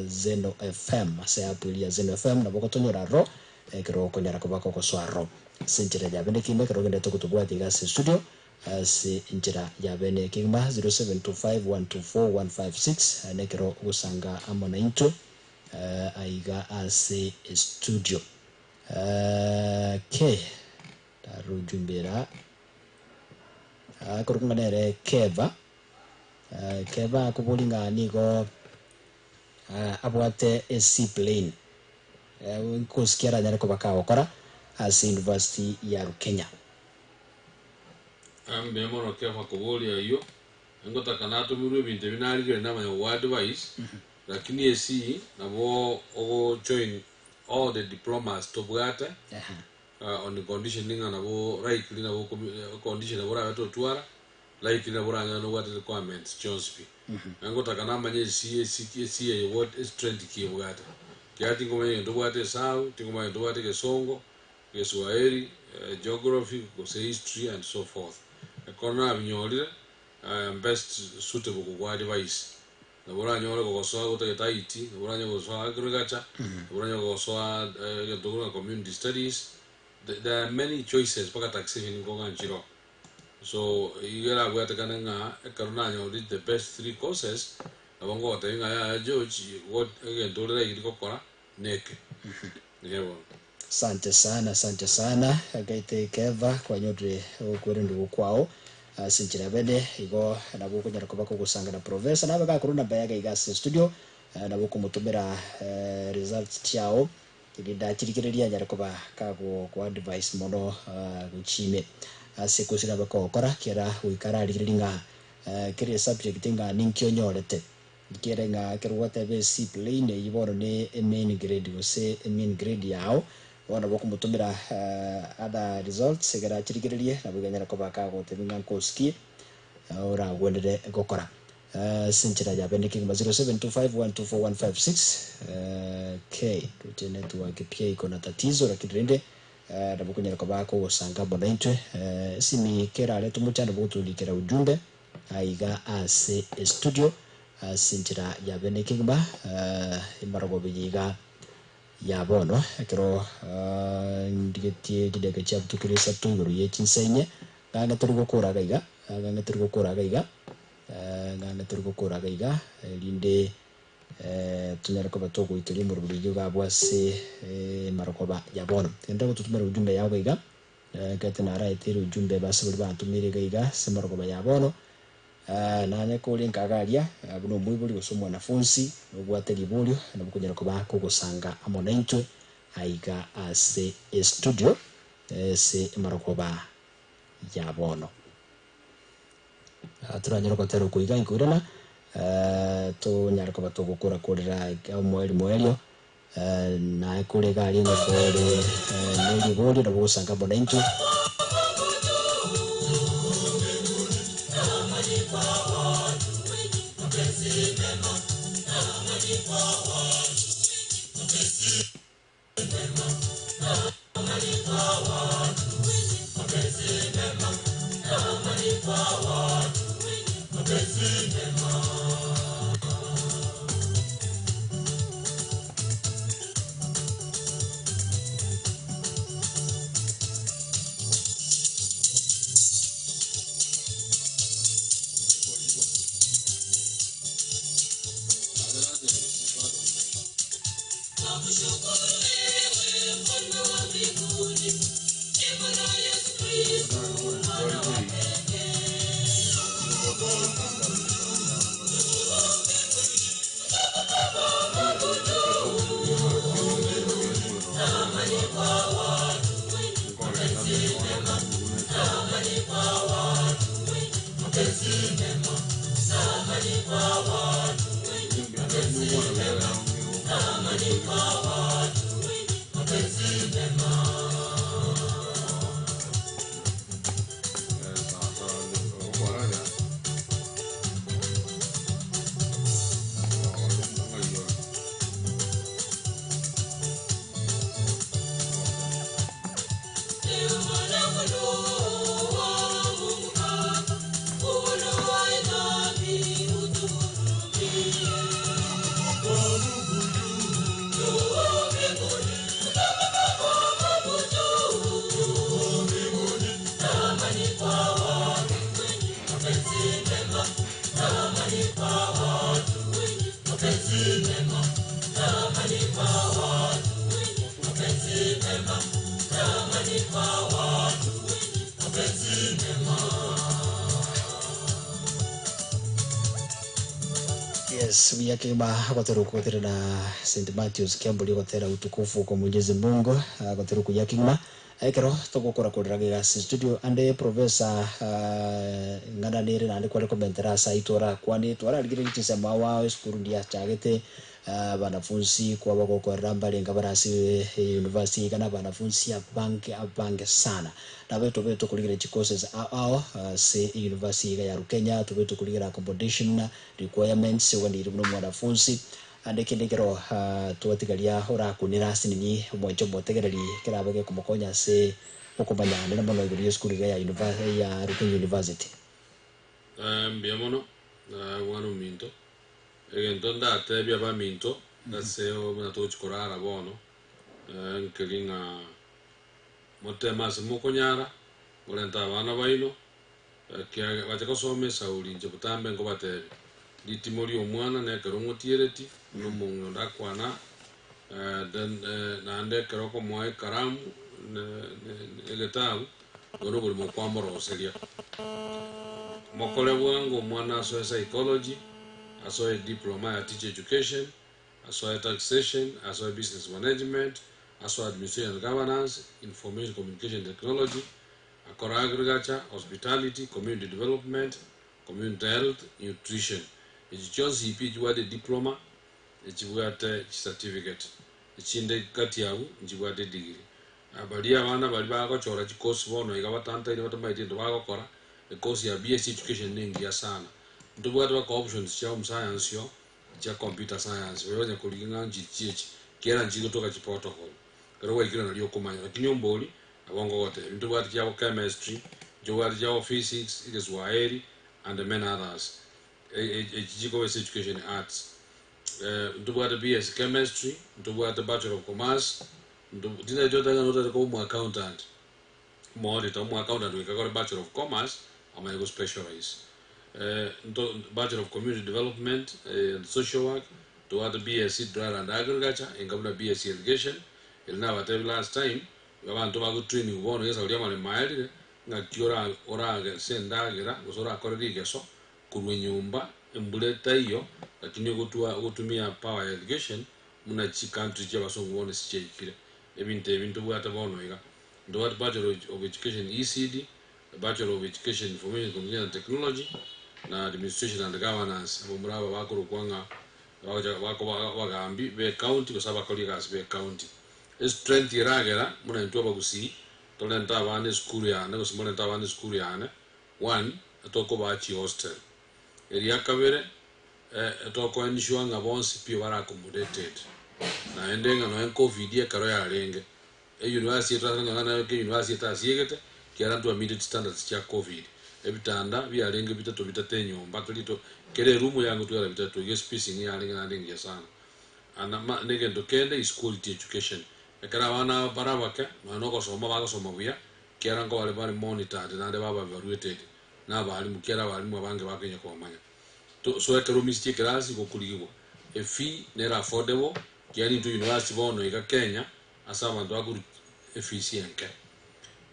Zeno FM ase app eria ya Zeno FM nabo ogotonyora aroro ekero okonyara koba kogosoa aroro ase enchera ya bene kegima ekero ogenderete gotobwatia iga ase studio ase enchera ya bene kegima 0725124156 nekero ogosanga amo naintwe aiga ase estudio. Okay, tarujumbera korokwa ng'a nere Keva. Keva akobori ng'a nigo abwate e C-plane nkosikia aranyare koba kagokora ase University ya Rukenya. Mbuya mono Kefa koboria ayio, engotaka natomirwe ebinto ebi narigire namanya gogo advise, lakini esi nabo ogo join all the diplomas tobwate on the condition ng'a nabo likely nabo condition nabo orabe totwara likely nabo oranyore nobwate requirements chionsi pi. Engotaka namanye esi esi esi eye what strength ki ebwate. Kiagera tinkomanya egento obwate esabu, tinkomanya egento obwate egesongo, Egeswahili, Geography, gose History and so forth. Ekero nabinyorire, I am best suitable kogwa advice. Nabo oranyore gogosoa gotagete IT, nabo oranyore gogosoa Agriculture, nabo oranyore gogosoa egento buna Community Studies, there are many choices mpaka taxation nkoga nchiroo. So, igo erabwatekane ng'a ekero nanyorire the best three courses, nabo ngogotebia ng'a yaya George, what egento ore likely gokora neke. Eeh bono. Asante sana, asante sana, gaite Keva kwanyorire okwerendwa kwao ase enchera ya bene, igo nabo okonyara koba kogosanga na Professor nabe gakorwa namba yaga iga ase studio, nabo okomotomera results chiao erinde achirigererie anyare koba kago ko advise mono gochia ime ase course erabe kogokora kera goika ararigererie ng'a kera esubject ng'a ninki onyorete. Nkere ng'a ekero gwateba esi plane eyio bono ne emain grade gose emean grade yao, bono nabo okomotomera other results ekero achirigererie nabo iga anyare koba kagotebia ng'a nkoskie oragwenere gokora. Ase enchera ya bene kegima 0725124156 okay roche network pia iko na tatizo lakini rende nabo okonyara koba kogosanga amo naintwe esimi kerarete omochando bogotorikera ujumbe Aiga ase estudio ase enchera ya bene kegima emarogoba eye iga ya bono ekero ndigetie chidakika chiabutukire isato igoro ye chinsa inye ng'ang'e tori gokora iga iga ng'ang'e tori gokora iga iga ng'ang'e tori gokora iga iga erinde tonyare koba togoikeria omorobori oyio iga abwo ase emarogoba ya bono. Genda gototomera ujumbe yao iga iga. Gete naraeteire ujumbe base baria bantomeire iga iga ase amarogoba ya bono, nanye kore nkaga aria buna omoibori gose omwanafunsi, nobwate riborio, nabo okonyara koba kogosanga amo naintwe aiga ase estudio. Ase emarogoba ya bono. Toranyare gotera okoiga inkoirana, tonyare koba togokora-korera omoerio moerio, naye kore iga aria ng'a kore ne riborio nabo ogosanga amo naintwe. Yes, buya kegima gotera okogotera na St. Matthews Kiamburi gotera utukufu kwa Mwenyezi Mungu ah, gotera okuya kegima ekero togokora korera iga ase studio ande professor ah, ng'ana nere naende kware komentera ase aito orakwane twararigereria chinsemo ao ao esukuru ndiachagete ah, abanafunsi kwaba gokorera mbarenge bare ase university iga na abanafunsi abange abange sana Nabo tobe tokorigera chicourses ao ao ase euniversity iga ya Rukenya, tobe tokorigera accommodation requirements oganeirie buna omwanafunsi. Ande kende ekero twatigaria orakunere ase nini omwanche omotegereri kerabe gekomokonya ase okomanya nere mono igoro yesukuru iga ya ya Rukenya University. Mbuya mono mwana ominto, egento ndatebie abaminto ase buna togochia korara bono, nkeri ng'a Moteme ase mokonyara, morente abana baino, ekiagera bache gosoma esauri inche botambe nkobatebia, Ritimo ri'omwana nekero ng'otiereti, buna omong'ina onde akwana, then naende ekero okomoa ekaramu ne egetabu, igo noborimo kwamoroseria. Mokore bwango omwana asoe psychology, asoe diploma ya teacher education, Asoe Taxation, asoe Business Management, asoe Administration and Governance, Information Communication Technology, akore Agriculture, Hospitality, Community Development, Community Health, Nutrition. Echi chionsi pi chibwate ediploma, echibwate chicertificate, echinde gati abwo nchibwate edegree. Baria abana baria bagochora chicourse bono iga batantaine batamaeti egento bagokora, ecourse ya BSc Education nengiya sana. Ntobwate mpaka options chia home science oo, chia computer science oyo onye korigia ng'a nchiri chiechi kiera nchiri gotoka chi protocol ekero gwaikire nario okomanya lakini ombori nabo ngogotebia ntobwate chiabo chemistry ntobwate chiabo physics egeswahili and many others echi chikoba ase education arts ntobwate BSc chemistry ntobwate bachelor of commerce tinaeti oteba ng'a notagete koba omo accountant Omo auditor, omo accountant goika akore bachelor of commerce amanye go specialize. Nto bachelor of community development and social work, tobwate BSc dryland agriculture enga buna BSc irrigation, eri nabatebi last time, iga abanto bago trainigwa bono gesa oria amaremo aerire, ng'aki ora oragese endagera gose orakore rigeso korwa enyomba embura etaiyo lakini ogotwa ogotumia power ya irrigation buna chi country chia abasongo bono ase chiaikire. Ebinto ebi ntobwate bono iga. Ntobwate Bachelor of Education ECD, Bachelor of Education Information Communication and Technology, na Administration and Governance, abamura aba bakorokwa ng'a bagocha bakoba abagambi be ecounty gose abakori egasi be ecounty. Estrength eragera buna intwe abagusii torente abana esukuru yane gose morente abana esukuru yane, one, etokobaa chihostel. Eria kabere, etoko ensure ng'a bonsi pi bare accommodated. Naende ng'a nonya covid ekero yarenge, Eyunivasiti eye twasang'ana ng'a nayo eyunivasiti etasiegete, ekiagera ntwameeteti standards chia covid. Ebitanda biarenge bitato bitato enyomba, tori to kera eroom yarenge gotwara bitato, iga espacing yarenge naende engiya sana. Ana ma na egento kende is quality education. Ekero abana aba bare abake, nonya na ogosoma bagosoma buya, ekiagera nkobare bare monitored naende baba evaluated na abalimu, ekiagera abalimu abange bakonya kobamanya. To so ekero omisetie ekerasi gokorigigwa, efee nere affordable, ekiagera intwe university bono iga Kenya, Ase abanto bakorwa efisi enke.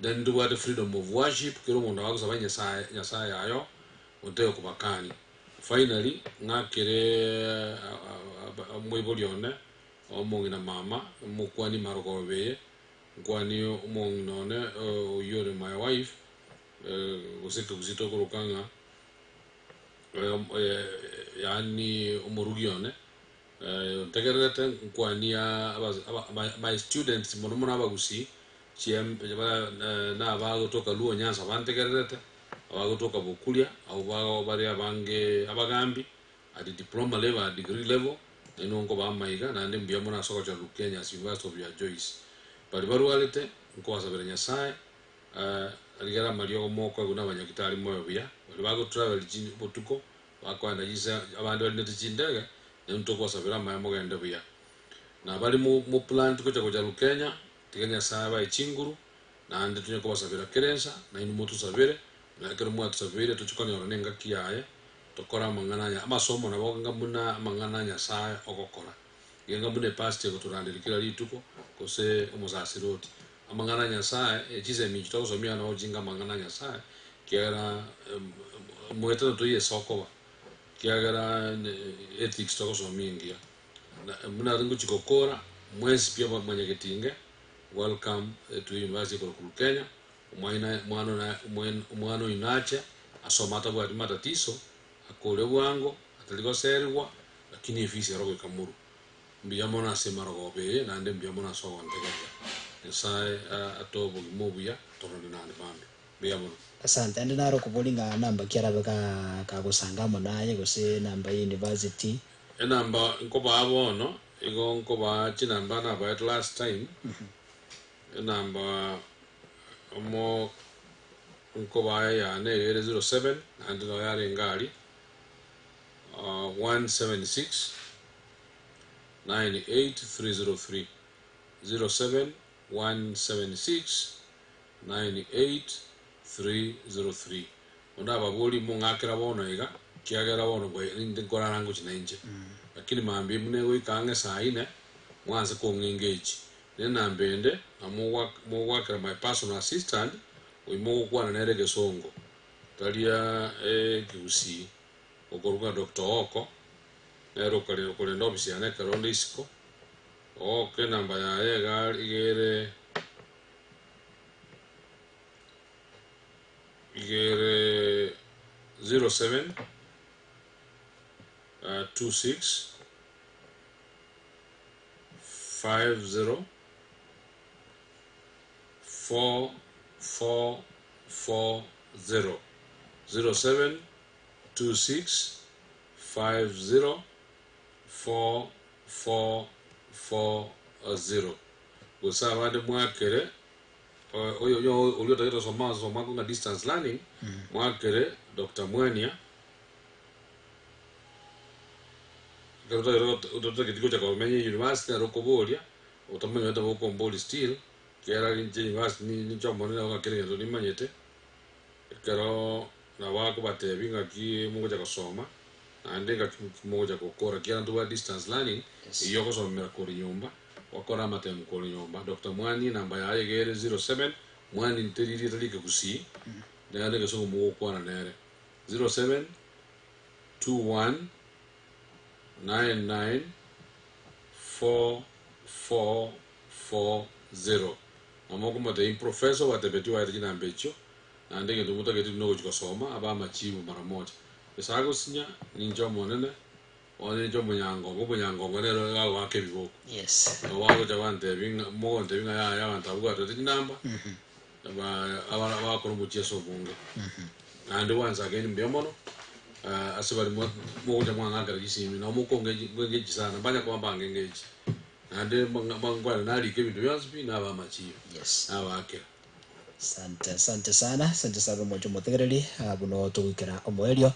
Then ntobwate freedom of worship, kera omonto agosaba Nyasaye Nyasaye ayo, onte okobakani. Finally, ng'akere omoibori one, omong'ina mama, mokwani marogoba eye, nkwani omong'ina one oyio ore my wife, gose ekegusii tokoroka ng'a yaani omorugi one. Ntegererete nkwanie my students mono mono abagusii na abagotoka Luo Nyanza bantegererete, abagotoka Bokuria, abwo bare abange abagambi at diploma level and degree level, nainwe nkobaa amaiga naende mbuya mono ase ogochora Lukenyas University of your choice. Baria barwarete nkobasabera Nyasaye rigera amariogo mokoegwa na abanyagitari mobe buya, baria bago travel botuko Bakoenda chinse abande barinete chindege, naintwe tokobasabera amaya mogende buya. Na bari mo plant gocha gocha Lukenya, tiga Nyasae abae chinguru, naende tonye kobasabera kera ensa, nainwe motosabere, na ekero mwatosabeire toche konyora nengaki yaye, tokore amang'ana aya. Amasomo nabo ng'a buna amang'ana a Nyasae ogokora. Iga ng'a buna epastor egotoranderia kera rituko, gose omosasiroti. Amang'ana a Nyasae, chisemi echi togosomia nabo chinga amang'ana a Nyasae, ekiagera moetano toiyo ase okoba, ekiagera ethics togosomia engiya. Buna ngochia gokora, mwensi pi mwanyagetinge, welcome to university ekorokwa Lukenya, omwana omwana oyio nache, asome atabwati matatizo, akore bwango, atari goserigwa, lakini efees ero goika morwe. Mbuya mono ase emarogoba eye, naende mbuya mono ase ogontegerera. Nyasae atoe obogima obuya, tororane naende mambia. Mbuya mono. Asante. Ande naro okobori ng'a namba ki arabe kagosanga amo naye gose enamba ye university. Enamba nkobaa bono, igo nkobaa chinamba nabaete last time, enamba omo nkobaa eyane ere 07, naende noyo arenge aria, 176. 98303 07176 98303 Onde ababorie mong'akera bono iga, ekiagera bono inde nkorara ngochia nainche. Lakini mambia buna egoika ang'e saa ine, mwanse kong'engechi. Nenamba ende, na mogoakera my personal assistant, oyio mogokwana nere egesongo, taria ekegusii, okorokwa Doctor Ooko, Nere okorenda ofisi yane ekero onde isiko, ogoka enamba yaye iga iga ere iga ere 07 26 50 4 4 4 0 07 26 504440 Gose abande mwakere oyo oyo oria otagete gosoma gosoma ng'a distance learning mwakere Doctor Mwania ekero otagete otageti gocha komenya university nere okoboria otamanyete bokombori still ekiagera inche university ninche omonene iga kera egento nimanyete ekero Nabo akobatebia ng'aki mogocha gosoma, naende ng'aki mogocha gokora, ekiagera ntobwate distance learning, eyio ogosomera kore nyomba, gwakora amatemu kore nyomba. Doctor Mwani enamba yaye iga ere 07, Mwani teri rieta ria ekegusii, naende egesongo mogokwana nere, 07 21 99 4440. Nabo mokomotebia professor obatebeti obaete chinamba echio, naende egento motagete buna ogochia gosoma abe amachibu mara moja. Gose agosinya, ninche omonene, bono ninche omonyangongo, omonyangongo nere agoaka ebiboko. Yes. Nabo bagocha bantebia ng'a mogontebia ng'a yaya abanto abwo gwatoete chinamba, ba abara bakora omochieso omonge. Naende once again mbuya mono, ase baria mo mogocha mwang'akera chisimi, nabo mokongechi nkoengechi sana, mbanya koba mbangengechi. Naende mbangwana narike ebinto bionsi pi, nabe amachibu, Yes. nabaakera. Asante, asante sana, asante sana omonche omotegereri, ah, buno togoikera omoerio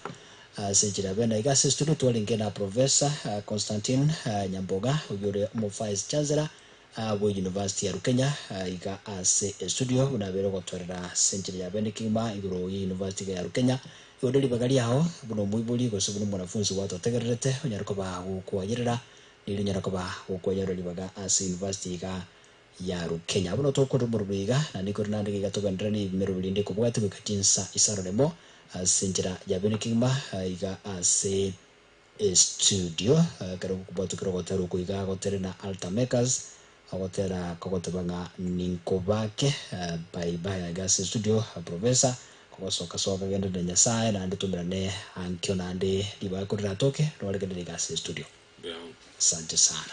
ase enchera bene iga ase studio twarenge na Professor ah, Constantine ah, Nyamboga oyio ore omo Vice Chancellor ah, bwe University ya Rukenya ah, iga ase estudio buna abere ogotorera ase enchera ya bene kegima igoro ye University iga ya Rukenya igo nde ribaga riao buna omoibori gose buna omwanafunzi gwatotegererete onyare koba gokwayerera Riria onyare koba gokwanyora ribaga ase university iga ya Rukenya. Bono tokorera omorobio iga, naende kore naende iga togenderere ne emerobio rinde ekobwatia goika chinsa isano nemo ase enchera ya bene kegima iga ase estudio. Ekero gokobwatia kera ogotera oko iga gotere na Altar Makers ogotera kogoteba ng'a ninkobake bye bye iga ase estudio Professor kogosoka soka genderera Nyasaye naende tomerane ankio naende ribaga kore riratoke noregenderere iga ase estudio. Mbuya mono. Asante sana.